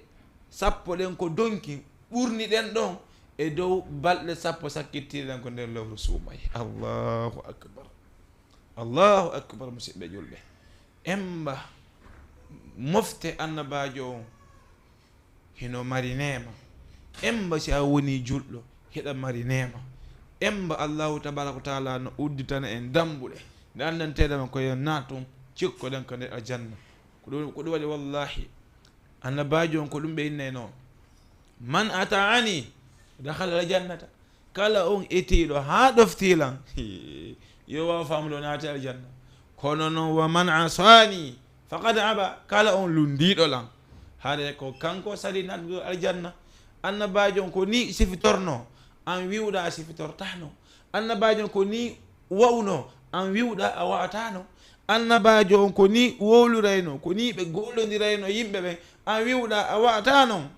sappo ɗen ko donki, ɓurni ɗen ɗon e dow balɗe sappo sakkittiɗen ko nder lewru suumay. Allahu akbar. Allahu akbar, musiɓɓe julɓe. Emba mofte annabajo on hino mari neema. Emba si a woni julɗo, hiɗa mari neema. Emba Allahu tabaraka wa taala no udditana en dambuɗe. Nde anndanteɗama ko yo naatun, cikkoɗen ko nder aljanna. Ko ɗum, ko ɗum waɗi wallahi. Annabajo on ko ɗum ɓe innay noon. Man ata'ani dakhala al jannata. kala on etiiɗo haa ɗoftii lan, yo waaw faamude o naati aljanna. Kono non, wa man asaani faqad aba, kala on lunndiiɗo lan, hare ko kanko sali naatgol aljanna. Annabaajo on ko ni sifitorno, an wi'uɗaa a sifitortaano. Annabaajo on ko ni wa'uno, an wi'uɗaa a wa'ataano. Annabaajo on ko ni wowlirayno, ko ni ɓe gollondirayno yimɓe ɓen, an wi'uɗaa a wa'ataano.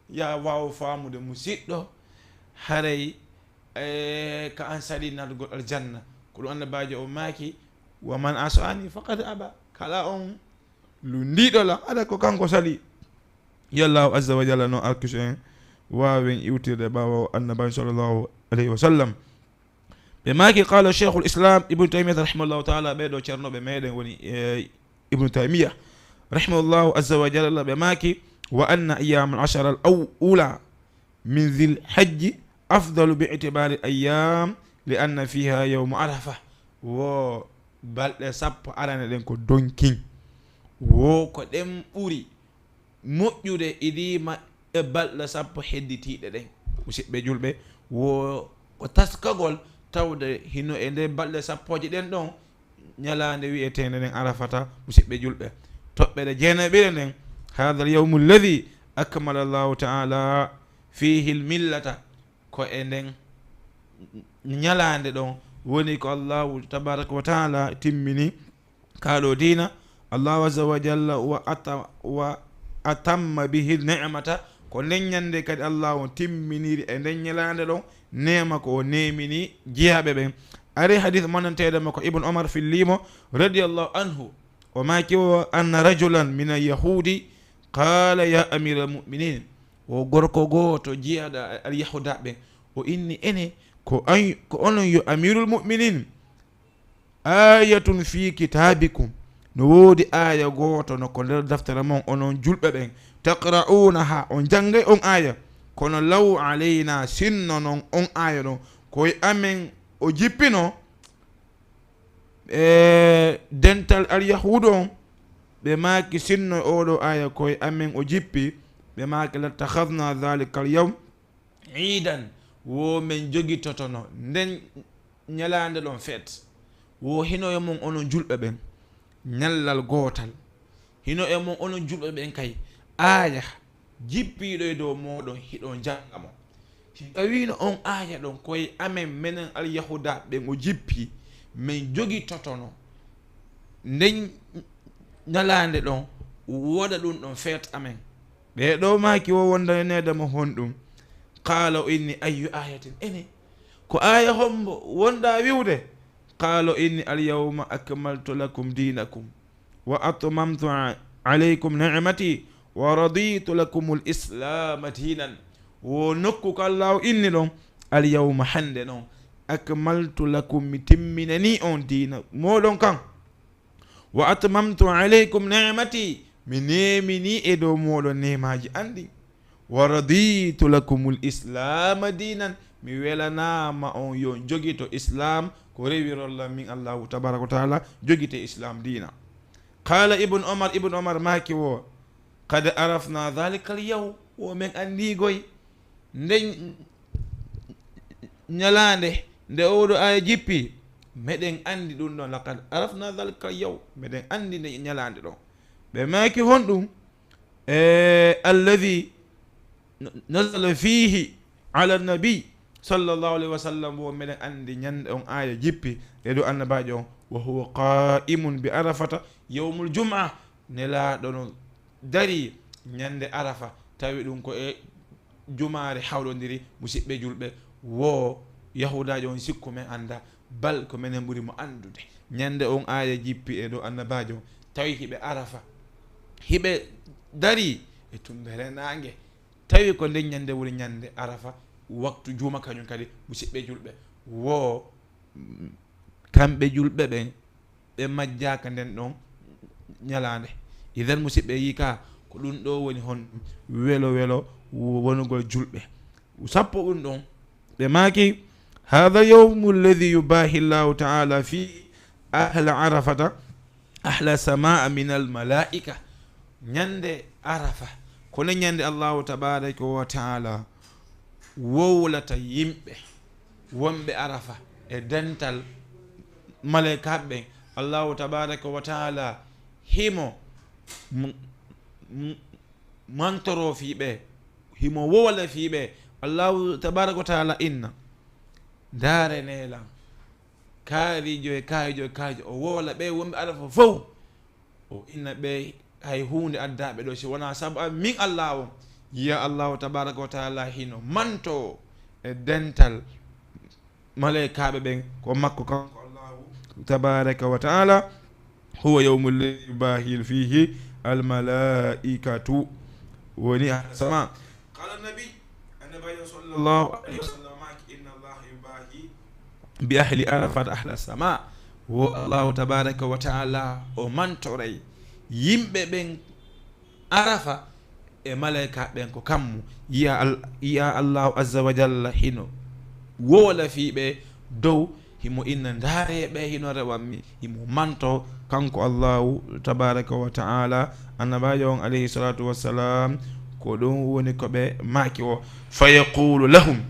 Ya waaw faamude musiɗɗo, haray, eh, ka an sali naatgol aljanna. Ko ɗum annabaajo o maaki, wa man asaani faqad aba. Kala on lunndiiɗo lan, hara ko kanko sali. Yo Allahu azza wa jalla no arkisu en waawen iwtirde ɓaawo annabaajo sallallahu alayhi wa sallam. Ɓe maaki, qala Cheikhul Islam Ibnu Taymiyata rahimahullahu taala, ɓee ɗoo ceernooɓe meɗen woni, eh, Ibnu Taymiya rahimahullahu azza wa jalla, ɓe maaki, wa anna ayyama al ashara al aw-, ula min dhil hajji afdalu bi itibari ayyam li anna fiha yawmu arafa. Wo balɗe sappo arane ɗen ko donkin, wo ko ɗen ɓuri moƴƴude idii ma e balɗe sappo hedditiiɗe ɗen. Musiɓɓe julɓe, wo ko taskagol tawde hino e nder balɗe sappooje ɗen ɗon, ñalaande wi'eteende nden Arafata, musiɓɓe julɓe. Toɓɓere jeenaɓire nden, hadha al yawmu alladhi akmala Allahu ta'ala fihi al millata, ko e nden ñalaande ɗon woni ko Allahu tabaraka wa taala timmini kaa ɗoo diina. Allahu azza wa jalla wa ata-, wa atamma bihi ni'mata, ko nden ñande kadi Allahu on timminiri e nden ñalaande ɗon neema ko o neemini jiyaaɓe ɓen. Ari hadith monnanteeɗo mo ko Ibn Omar fillimo radiyallahu anhu, o maaki o, anna rajulan min al yahudi qala ya amira al muminin, o gorko gooto jiyaaɗo al yahuda ɓen, o inni ene ko an, ko onon yo amirul muminin, ayatun fi kitabikum, no woodi aaya gooto no ko nder daftere mon onon julɓe ɓen, taqra'unaha, on janngay on aaya, kono law alayna, sinno non on aaya ɗon ko e amen o jippino, e dental alyahuudu on, ɓe maaki sinno oɗo aaya ko e amen o jippi, ɓe maaki lattakhadna dhalika alyawm iidan, wo men jogitotono nden ñalaande ɗon feet. Wo hino e mon onon julɓe ɓen ñallal gootal. Hino e mon onon julɓe ɓen kay aaya jippiiɗo e dow mooɗon hiɗon jannga mo. Si tawiino on aaya ɗon ko e amen menen alyahuuda ɓen o jippi, men jogitotono nden ñalaande ɗon, woɗa ɗum ɗon feet amen. Ɓee ɗoo maaki wo wondaneede mo honɗum? Qaala o inni, ayyu ayatin, ene ko aaya hombo wonɗaa wi'ude? Qaala o inni, alyawma akmaltu lakum dinakum wa atmamtu a-, alaykum ni'mati wa raditu lakumul islaama diinan. Wo nokku ko Allaahu inni ɗon, alyawma, hannde non, akmaltu lakum, mi timminanii on diina mooɗon kan. Wa atmamtu alaykum ni'mati, mi neeminii e dow mooɗon neemaaji an ɗin. Wa raditu lakumul islaama diinan, mi welanaama on yo on jogito islaam ko rewiron lan min Allaahu tabaaraka wa taala, jogite islaam diina. Qaala Ibn Omar, Ibn Omar maaki wo, qad arafna dhalika al yawm, wo men anndii goy nden ñalaande nde oɗo aaya jippi, meɗen anndi ɗum ɗon, laqad arafna dhalika al yawm, meɗen anndi nde ñalaande ɗon. Ɓe maaki honɗum? E, alladhi nazala fihi ala nabi sallallahu alayhi wa sallam, wo meɗen anndi ñande on aaya jippi e dow annabaajo on, wa huwa qa'imun bi arafata yawmul jum'a, nelaaɗo no darii ñande arafa, tawi ɗum ko e jumaare hawlondiri. Musiɓɓe julɓe, wo yahuudaajo on sikku men annda, bal ko menen ɓuri mo anndude. Ñande on aaya jippi e dow annabaajo on, tawi hiɓe arafa, hiɓe darii e tumbere naange, tawi ko nden ñande woni ñande arafa, waktu juuma kañum kadi. Musiɓɓe julɓe, wo kamɓe julɓe ɓen, ɓe majjaaka nden ɗon ñalaande. Idan, musiɓɓe, yi ka ko ɗum ɗo woni hon welo welo wonugol julɓe. Sappo ɗum ɗon, ɓe maaki, hada yawmu alladhi yubahi Allahu ta'ala fi ahla arafata ahla samaa min al malaika. Ñande arafa, kono ñande Allahu tabaraka wa taala wowlata yimɓe wonɓe Arafa e dental malaykaaɓe ɓen, Allahu tabaaraka wa taala himo m-, m-, mantoro fii ɓe, himo wowla fii ɓe. Allahu tabaaraka wa taala inna, ndaare neelan, kaarijo e kaarijo e kaarijo, o wowla ɓe wonɓe Arafa fow. O inna ɓe hay huunde addaaɓe ɗo si wonaa sabu an, min Allaahu. Yiya Allaahu tabaaraka wa taala hino manto e dental malaykaaɓe ɓen ko makko kanko Allaahu tabaaraka wa taala. Huwa yawmu lladhi yubahi fihi almalaikatu. Woni ahla sama. Qala nabi, annabi sallallahu alayhi wa sallam, inna Allaha yubahi bi ahli Arafat ahla sama. Wo Allahu tabaaraka wa taala o mantoray yimɓe ɓen Arafa e malaykaaɓe ɓen ko kammu. Yiya Al-, yiya Allahu azza wa jalla hino wowla fii ɓe dow, himo inna, ndaare ɓe hino rewa mi, himo manto kanko Allahu tabaaraka wa taala. Annabaajo on alayhi salatu wassalam, ko ɗum woni ko ɓe maaki o. Fa yaqulu lahum,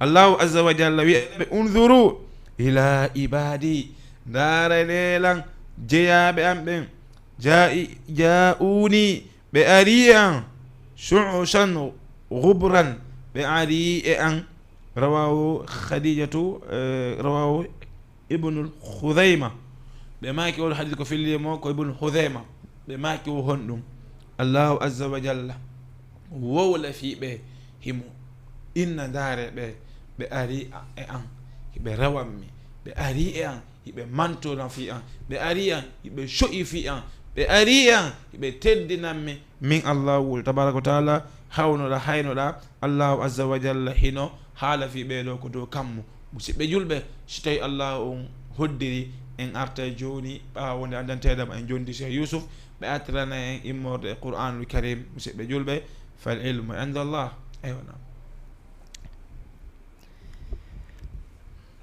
Allahu azza wa jalla wi'a ɓe, unzuru ila ibadi, ndaare neelan jeyaaɓe an ɓen, jaa'i, jaa'uni, ɓe ari e an, shu'usan ghubran, ɓe ari e an. Rawahu Khadijatu, eh, rawahu Ibnu Khuzayma. Ɓe maaki, oo hadis ko fillii mo ko Ibnu Khuzayma. Ɓe maaki, o honɗum? Allahu azza wa jalla wowla fii ɓe, himo inna, ndaare ɓe, ɓe ari a-, e an, hiɓe rewan mi, ɓe ari e an, hiɓe mantoran fii an, ɓe ari an, hiɓe co'i fii an, ɓe ari e an, hiɓe teddinan mi, min Allahu tabaaraka wa taala. Hawnoɗa, haynoɗa, Allahu azza wa jalla hino haala fii ɓee ɗoo ko dow kammu. Musidɓe julɓe, si tawi Allahu on hoddiri, en artay jooni ɓaawo nde anndanteeɗam en jondi Cheikh Yusuf, ɓe artirana en immorde e Qur'anul Karim. Musidɓe julɓe, fal ilmu inda Allah. Eywa, naam.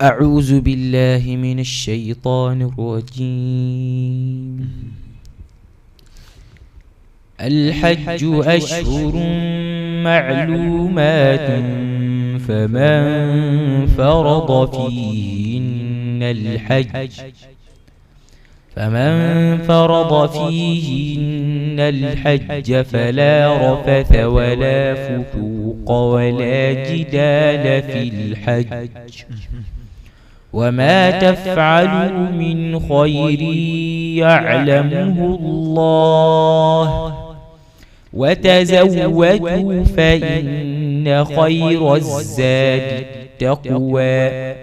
أعوذ بالله من الشيطان الرجيم. الحج أشهر معلومات، فمن فرض فيهن الحج، فمن فرض فيهن الحج فلا رفث ولا فسوق ولا جدال في الحج، وما تفعلوا من خير يعلمه الله، وتزودوا فإن خير الزاد التقوى،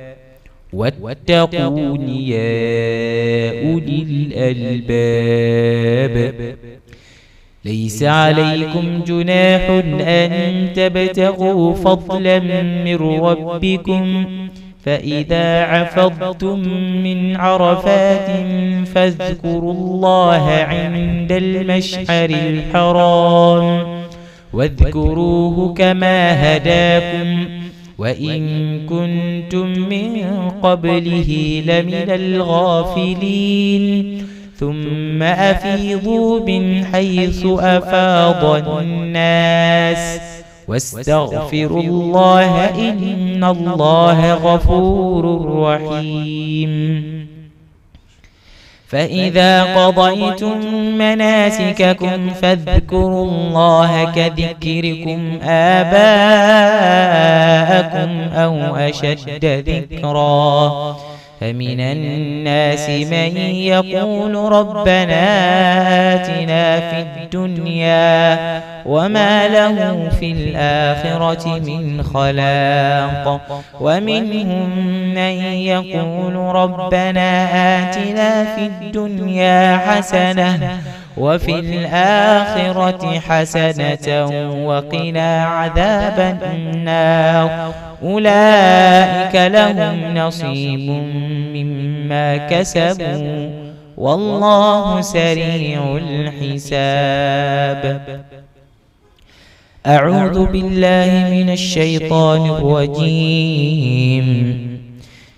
واتقون يا أولي الألباب. ليس عليكم جناح أن تبتغوا فضلا من ربكم، فإذا أفضتم من عرفات فاذكروا الله عند المشعر الحرام، واذكروه كما هداكم وإن كنتم من قبله لمن الغافلين. ثم أفيضوا من حيث أفاض الناس واستغفروا الله إن الله غفور رحيم. فإذا قضيتم مناسككم فاذكروا الله كذكركم آباءكم أو أشد ذكرا. فمن الناس من يقول ربنا آتنا في الدنيا وما له في الآخرة من خلاق. ومنهم من يقول ربنا آتنا في الدنيا حسنة وفي الآخرة حسنة وقنا عذاب النار. أولئك لهم نصيب مما كسبوا والله سريع الحساب. أعوذ بالله من الشيطان الرجيم.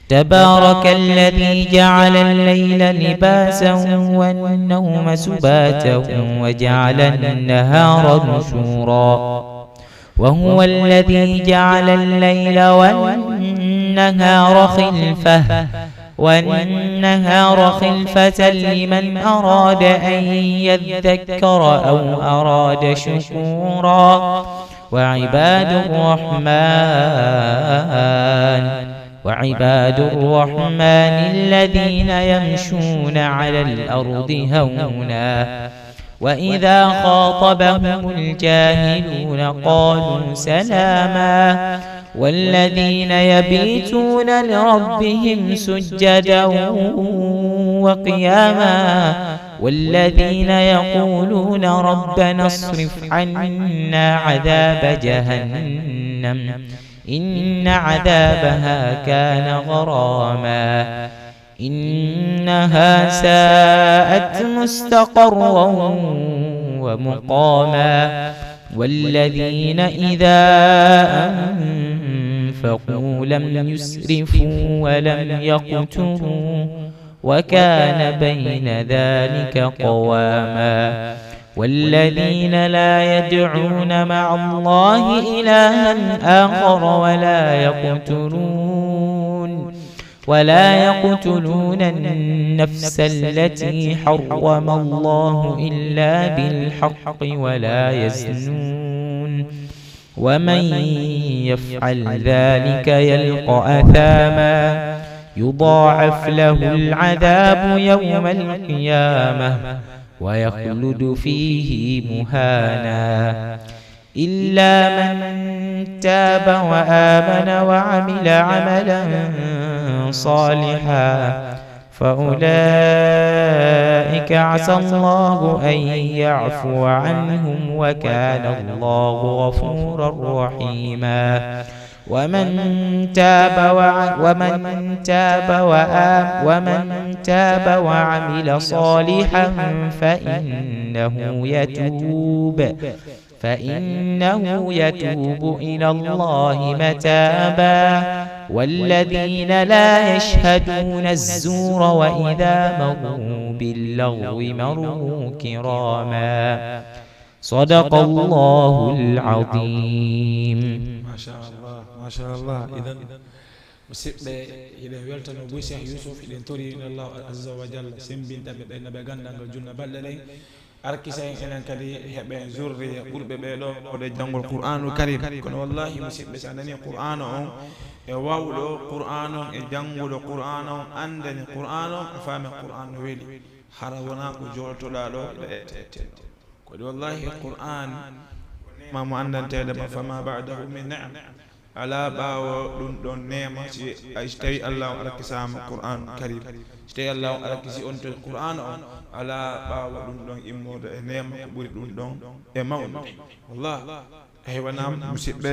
تبارك الذي جعل الليل لباسا والنوم سباتا وجعل النهار نشورا. وهو الذي جعل الليل والنهار والنهار خلفة، والنهار خلفة لمن أراد أن يذكر أو أراد شكورا. وعباد الرحمن، وعباد الرحمن الذين يمشون على الأرض هونا، وإذا خاطبهم الجاهلون قالوا سلاما. والذين يبيتون لربهم سجدا وقياما، والذين يقولون ربنا اصرف عنا عذاب جهنم إن عذابها كان غراما. إنها ساءت مستقرا ومقاما. والذين إذا أنفقوا لم يسرفوا ولم يقتروا وكان بين ذلك قواما. والذين لا يدعون مع الله إلها آخر ولا يقتلون ولا يقتلون النفس التي حرم الله إلا بالحق ولا يزنون، ومن يفعل ذلك يلق أثاما يضاعف له العذاب يوم القيامة ويخلد فيه مهانا. إلا من تاب وآمن وعمل عملا صالحا فأولئك عسى الله أن يعفو عنهم وكان الله غفورا رحيما. ومن تاب وع-، ومن تاب وآ-، ومن تاب وعمل صالحا فإنه يتوب فإنه يتوب إلى الله متابا. والذين لا يشهدون الزور وإذا مروا باللغو مروا كراما. صدق الله العظيم. Machallah, machallah. Idan, musidɓe, hiɗen weltano buy Cheikh Youssouf, hiɗen tori Allah azza wa jalla sembinta ɓe, ɓe no ɓe ganndal ngal junna balɗe ɗen. Arkisa en enen kadi heɓen zurriya ɓurɓe ɓee ɗo, waɗe janngol Qur'aanul Karim. Kono wallahi, musidɓe, si a nanii Qur'aana on e waawɗo Qur'aana on e jannguɗo Qur'aana on, anndani Qur'aana on, a faami Qur'aana no weli. Hara wonaa ko joolotoɗaa ɗo, ina ette ette. Ko waɗi wallahi Qur'aan, ma mo anndanteede ma, fama ba'dahu min ni'am. Alaa ɓaawo ɗum ɗon neema, si, ay, si tawii Allaahu on arkisaama Qur'aanul Kariim, si tawii Allaahu on arkisi on to Qur'aana on, alaa ɓaawo ɗum ɗon immorde e neema ko ɓuri ɗum ɗon e mawnude. Wallah, aywa naam, musidɓe,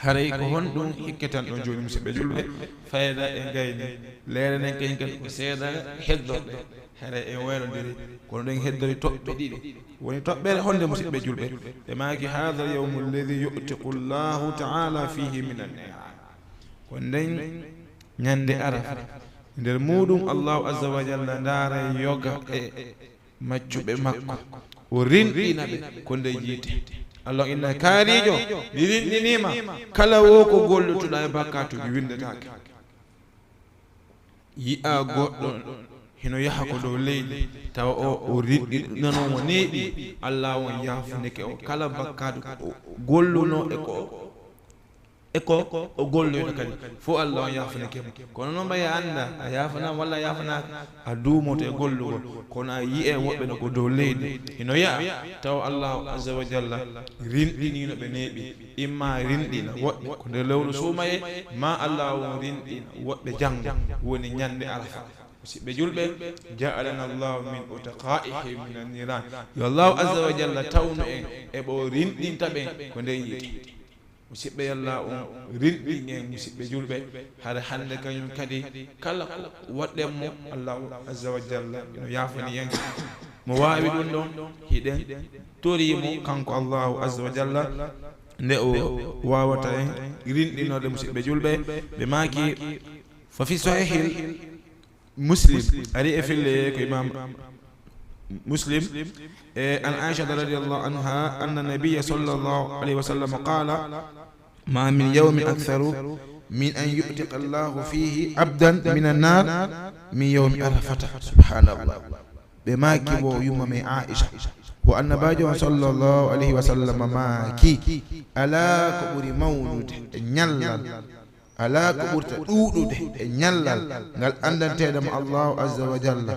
haray ko honɗum hikketen ɗon jooni, musidɓe julɓe? Fayda e gayni, leere nden kañum kadi ko seeɗa heddorɗe. Hara en waynodiri, kono ɗen heddori toɓɓe ɗiɗi. Woni toɓɓere honde, musidɓe julɓe? Ɓe maaki, "Haadha al-yawmu alladhi yu'tiqu Allahu ta'ala fihi min an-niran." Ko nden ñande Arafa, nder muɗum Allahu azza wa jalla ndaara yoga e maccuɓe makko, o rinɗina ɓe ko nder yiite. Allah inna kaarijo, mi rinɗinima kala wo ko gollutuɗa e bakkatuji windetake. Yi'a goɗɗo hino yaha ko dow leydi, tawa o, o rinɗinano mo neeɓi, Allah on yaafunike o kala bakkaatu ko o golluno e ko, e ko o golloyno kadi. Fof Allah on yaafunike mo. Kono noon ɓay a annda, a yaafanaama walla a yaafanaaka, a duumoto e gollugol. Kono a yi'e woɓɓe no ko dow leydi hino yaha, tawa Allah azza wa jalla rinɗinino ɓe neeɓi. Imma rinɗina woɓɓe ko nder lewru suumayee, ma Allah on rinɗina woɓɓe janngo, woni ñande Arafa. Musidɓe julɓe, ja'alana Allahu min utaqaihi min an-niran. Yo Allahu azza wa jalla tawnu en e ɓo rinɗinta ɓen ko nder yiite. Musidɓe, yo Allah on rinɗin en, musidɓe julɓe. Hara hannde kañum kadi kala ko waɗɗen mo, Allahu azza wa jalla no yaafani en. Mo waawi ɗum ɗon, hiɗen torii mo kanko Allahu azza wa jalla nde o waawata en rinɗinoode, musidɓe julɓe. Ɓe maaki, fa fi sahihil Muslim, ari e fille ko Imam Muslim, e an Aisha radiyallahu anha, anna nabiyya sallallahu alayhi wa sallam qala, ma min yawmin aktharu من أن يعتق الله فيه عبدا من النار من يوم عرفة. سبحان الله. Ɓe maaki wo yumma men Aisha, wo Annabaajo on sallallahu alayhi wa sallam maaki, alaa ko ɓuri mawnude e ñallal, alaa ko ɓurta ɗuuɗude e ñallal ngal anndanteeɗo mo Allahu azza wa jalla,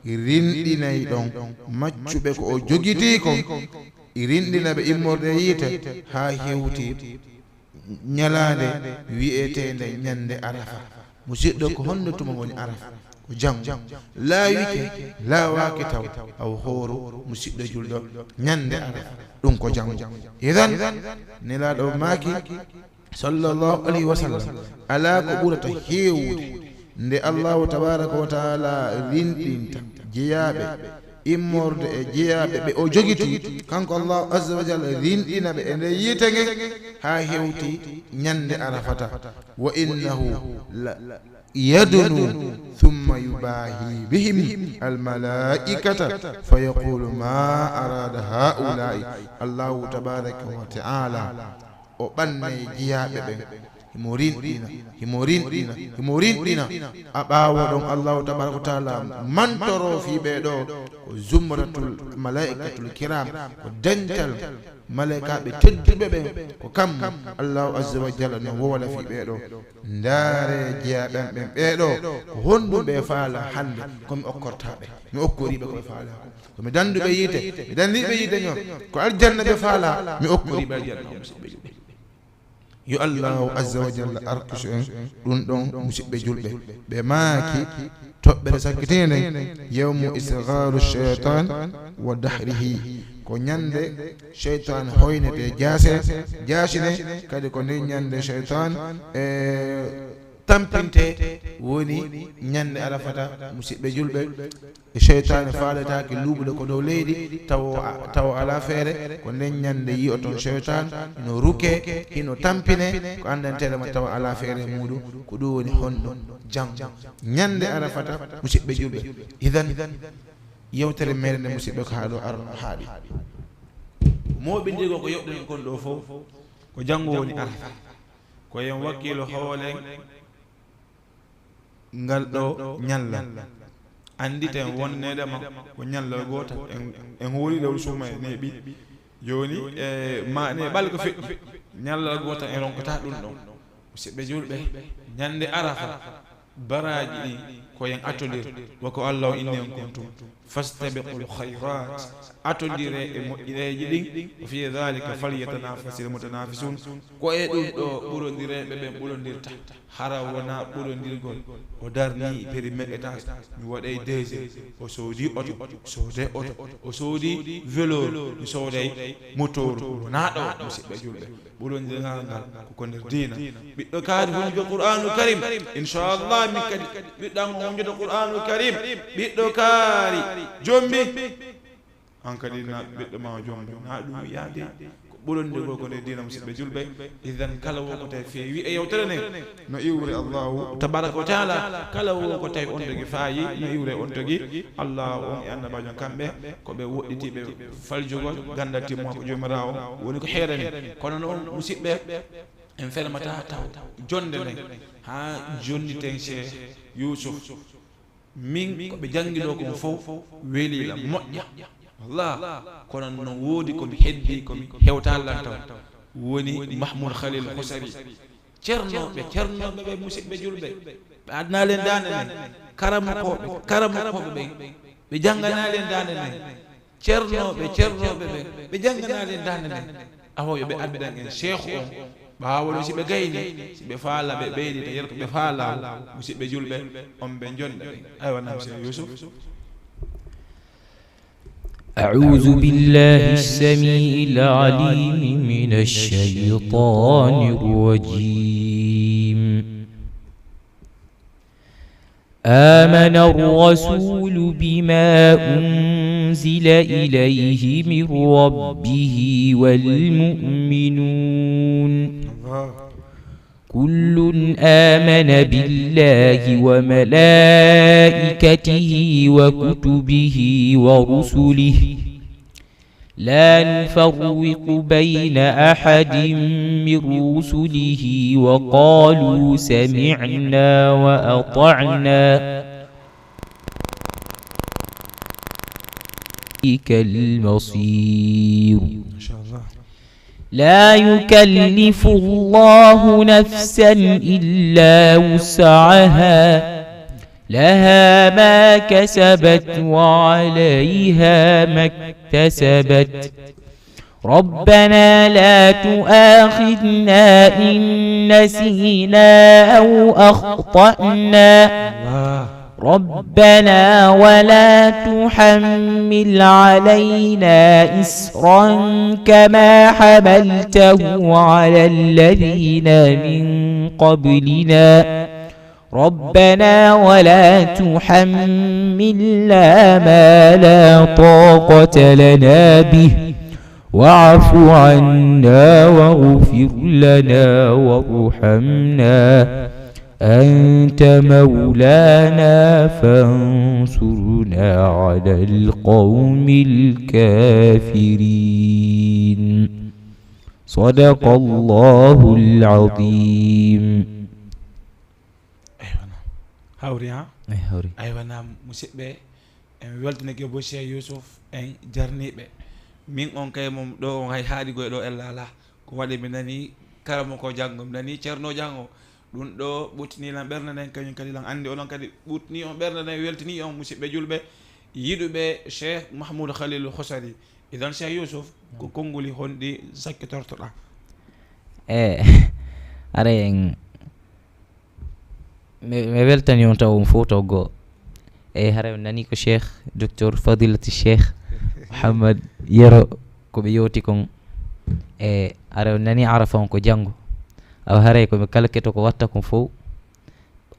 rinɗinay ɗon maccuɓe ko o jogitii kon, rinɗina ɓe immorde yiite haa hewti ñalaande wi'eteende ñande Arafa. Musiɗɗo, ko honno tuma woni Arafa? Ko janngo. Laawike, laawaaki taw, aw hooru, musiɗɗo julɗo, ñande Arafa, ɗum ko janngo. Idan, Nelaaɗo maaki, sallallahu alayhi wa sallam, alaa ko ɓurata heewude nde Allahu tabaraka wa taala rinɗinta jeyaaɓe immorde e jeyaaɓe ɓe o jogiti, kanko Allahu azza wa jalla rinɗina ɓe e nder yiite nge haa hewti ñande Arafata. Wa innahu la yadnu thumma yubahi bihim almalaikata fa yaqulu ma arada haulai. Allahu tabaraka wa taala o ɓannay jiyaaɓe ɓen, himo rinɗina, himo rinɗina, himo rinɗina. A ɓaawo ɗon, Allahu tabaraka wa taala mantoro fii ɓee ɗoo, ko zumratul malaikatul kiram, ko dental malaikaaɓe tedduɓe ɓen, ko kammu Allahu azza wa jalla no wowla fii ɓee ɗoo. Ndaare jiyaaɓe am ɓen ɓee ɗoo, ko honɗum ɓe faala hannde? Ko mi okkorta ɓe, mi okkorii ɓe ko ɓe faala ko. Ko mi dannduɓe yiite, mi danndiiɓe yiite ñoo, ko aljanna ɓe faala, mi okkorii ɓe aljanna, musiɓɓe julɓe. Yo Allahu azza wa jalla arkisu en ɗum ɗon, musiɓɓe julɓe. Ɓe maaki toɓɓere sakkitiinde, yawmu isgharu shaytan wa dahrihi. Ko ñande shaytan hoynete jaase, jaasine, kadi ko nden ñande shaytan e tampinte, woni ñande Arafata, musiɓɓe julɓe. E seytaane faaletaake luuɓude ko dow leydi, tawo, tawo alaa feere, ko nden ñande yi'oton seytaan hino ruke, hino tampine, ko anndanteeɗo ma tawa alaa feere e muuɗum, ko ɗum woni honɗum janngo. Ñande Arafata, musiɓɓe julɓe. Idan, yewtere meɗen nde, musiɓɓe, ko haa ɗo ar-, haaɗi. Mooɓindirgol ko yoɓɗen kon ɗo fof, ko janngo woni Arafa. Ko en wakkilo hoolen ngal ɗo ñallal. Annditen wonneede ma ko ñallal gootal. En, en hooli ɗo suuma e neeɓi. Jooni, e ma neeɓal ko feƴƴi. Ñallal gootal en ronkata ɗum ɗon. Musiɓɓe julɓe, ñande Arafa, baraaji ɗi ko en atolir, wa ko Allah o inni en kon tun. Fastabiqul khayrat, atondire e moƴƴireeji ɗin, wa fi dhalika falyatanafasil mutanafisun, ko e ɗum ɗo ɓurondireeɓe ɓen ɓurondirta. Hara wona ɓurondirgol, o darni périmètre étage, mi waɗay deuxième, o soodi oto, soode oto, o soodi vélo, mi sooday motoru, wona ɗo, musiɓɓe julɓe. Ɓurondiral ngal ko ko nder diina. Ɓiɗɗo kaari hunjo Qur'aanul Karim. Inchallah, min kadi ɓiɗɗo am o hunjoto Qur'aanul Karim. Ɓiɗɗo kaari jombi. An kadi na ɓiɗɗo ma o jombi. Na ɗum yaade ko ɓuronde gol ko nder diina, musiɓɓe julɓe. Idan kala wo ko tawi feewi e yewtere nden. No iwre Allahu tabaraka wa taala, kala wo ko tawi on togi faayi, no iwre on togi Allahu on e annabaajo on, kamɓe ko ɓe woɗɗitiiɓe faljugol ganndal timmo ko Joomiraawo woni ko heerani. Kono noon, musiɓɓe, en fermata taw jonnde nden haa jonniten Cheikh Youssouf. Min ko ɓe janngiloo kon fof weliila moƴƴa. Wallah, kono no woodi ko mi heddi, ko mi hewta lan taw. Woni Mahmoud Khalil Husari. Cernooɓe, cernooɓe ɓe, musiɓɓe julɓe, ɓe adnaa len daande nden. Karamokooɓe, karamokooɓe ɓen, ɓe jannganaa len daande nden. Cernooɓe, cernooɓe ɓen, ɓe jannganaa len daande nden. Awa yo ɓe addan en Cheikh on, ɓaawo ɗum si ɓe gayni, si ɓe faala ɓe ɓeydita, yer ko ɓe faala, musiɓɓe julɓe, on ɓe jonɗa ɓen. Aywa, naam, Cheikh Youssouf. أعوذ بالله السميع العليم من الشيطان الرجيم. آمن الرسول بما أنزل إليه من ربه والمؤمنون. كل آمن بالله وملائكته وكتبه ورسله لا نفرق بين أحد من رسله وقالوا سمعنا وأطعنا إليك المصير. Machallah. لا يكلف الله نفسا إلا وسعها، لها ما كسبت وعليها ما اكتسبت. ربنا لا تؤاخذنا إن نسينا أو أخطأنا. Allah. ربنا ولا تحمل علينا إصرا كما حملته على الذين من قبلنا. ربنا ولا تحملنا ما لا طاقة لنا به، واعف عنا واغفر لنا وارحمنا، أنت مولانا فانصرنا على القوم الكافرين. صدق الله العظيم. Aywa, naam. Hawri, ha? Ay, hawri. Aywa, naam, musidɓe, en weltanike bo Cheikh Youssouf, en jarniɓe. Min on kay mom ɗo on hay haaɗi goy ɗo ella ala. Ko waɗi mi nani karamo ko janngo, mi nani ceerno janngo. Ɗum ɗo ɓutni lan ɓernde nden, kañum kadi lan anndi onon kadi ɓutni on ɓernde nden, weltini on musidɓe julɓe, yiɗuɓe Cheikh Mahmoud Khalil Khosari. Idan Cheikh Youssouf, ko konnguli honɗi sakkitortoɗa? E, ara en, mi mi weltani on taw on fof taw goo. E, hara on nani ko Cheikh, Docteur Fadilati Cheikh Mouhammad Yero, ko ɓe yewti kon. E, ara on nani arafa on ko janngo. Awa haray ko ɓe kala keto ko watta kon fof.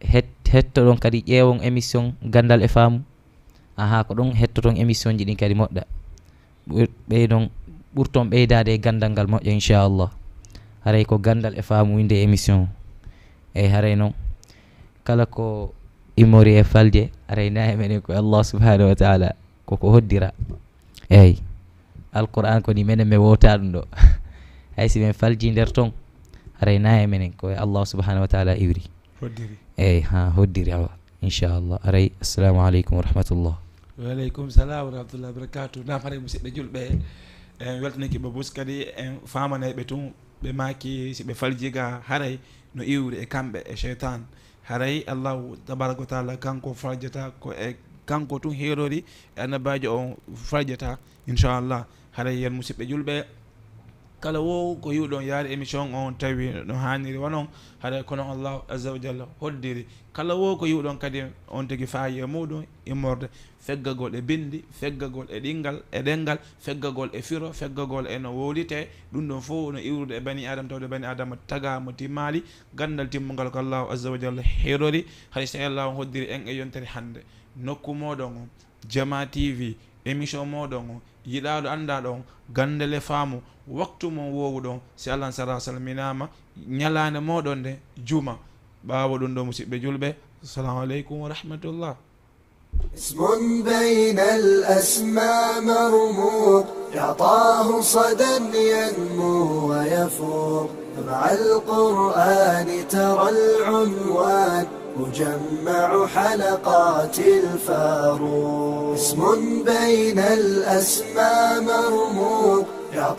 Het-, hettoɗon kadi ƴeewon émission Ganndal e Faamu. Aha, ko ɗon hettoton émission ji ɗin kadi moƴƴa. Ɓur-, ɓeydon, ɓurton ɓeydaade e ganndal ngal moƴƴa, inchallah. Haray ko ganndal e faamu winde émission. Eyi, haray noon, kala ko immori e falje, haray na e meɗen ko Allah subhanahu wa taala, koko hoddira. Eyi, Alquran ko ni menen mi wowta ɗum ɗo. Hay si men falji nder ton, haray na e menen ko e Allah subhanahu wa taala iwri. Hoddiri. Eyi, ha hoddiri, awa. Inchallah. Aray, assalamu aleykum wa rahmatullah. Waleykum salam wa rahmatullahi wa barakatuh. Naam, haray musidɓe julɓe, en weltanike ɓe bus kadi, en famanay ɓe tun, ɓe maaki si ɓe falji ga haray no iwri e kamɓe e cheytan. Haray Allahu tabaraka wa taala kanko faljata ko e kanko tun heerori, e annabajo on faljata, inchallah. Haray yen musidɓe julɓe, kala wo ko yiwɗon yaari émission on tawi no haniri wanon, haray kono Allahu azza wa jalla hoddiri. Kala wo ko yiwɗon kadi on tigi faayi e muɗum, immorde feggagol e bindi, feggagol e ɗingal, e ɗengal, feggagol e firo, feggagol e no wowlite, ɗum ɗon fof no iwrude e bani adama, tawde bani adama tagama, timmali. Ganndal timmungal ko Allahu azza wa jalla heerori. Hay so Allahu hoddiri en e yontere hannde, nokku moɗon on, Jama T V, émission moɗon on, yiɗaaɗo anndaɗo on, ganndal e faamu, waktu mon wowuɗon, si Allah sara salminama, ñalaande moɗon nde, juma. Ɓaawo ɗum ɗo, musidɓe julɓe, assalamu aleykum wa rahmatullah. اسم بين الأسماء مرموق، يعطاه صدى ينمو ويفوق، مع القرآن ترى العنوان، مجمع حلقات الفاروق. اسم بين الأسماء مرموق،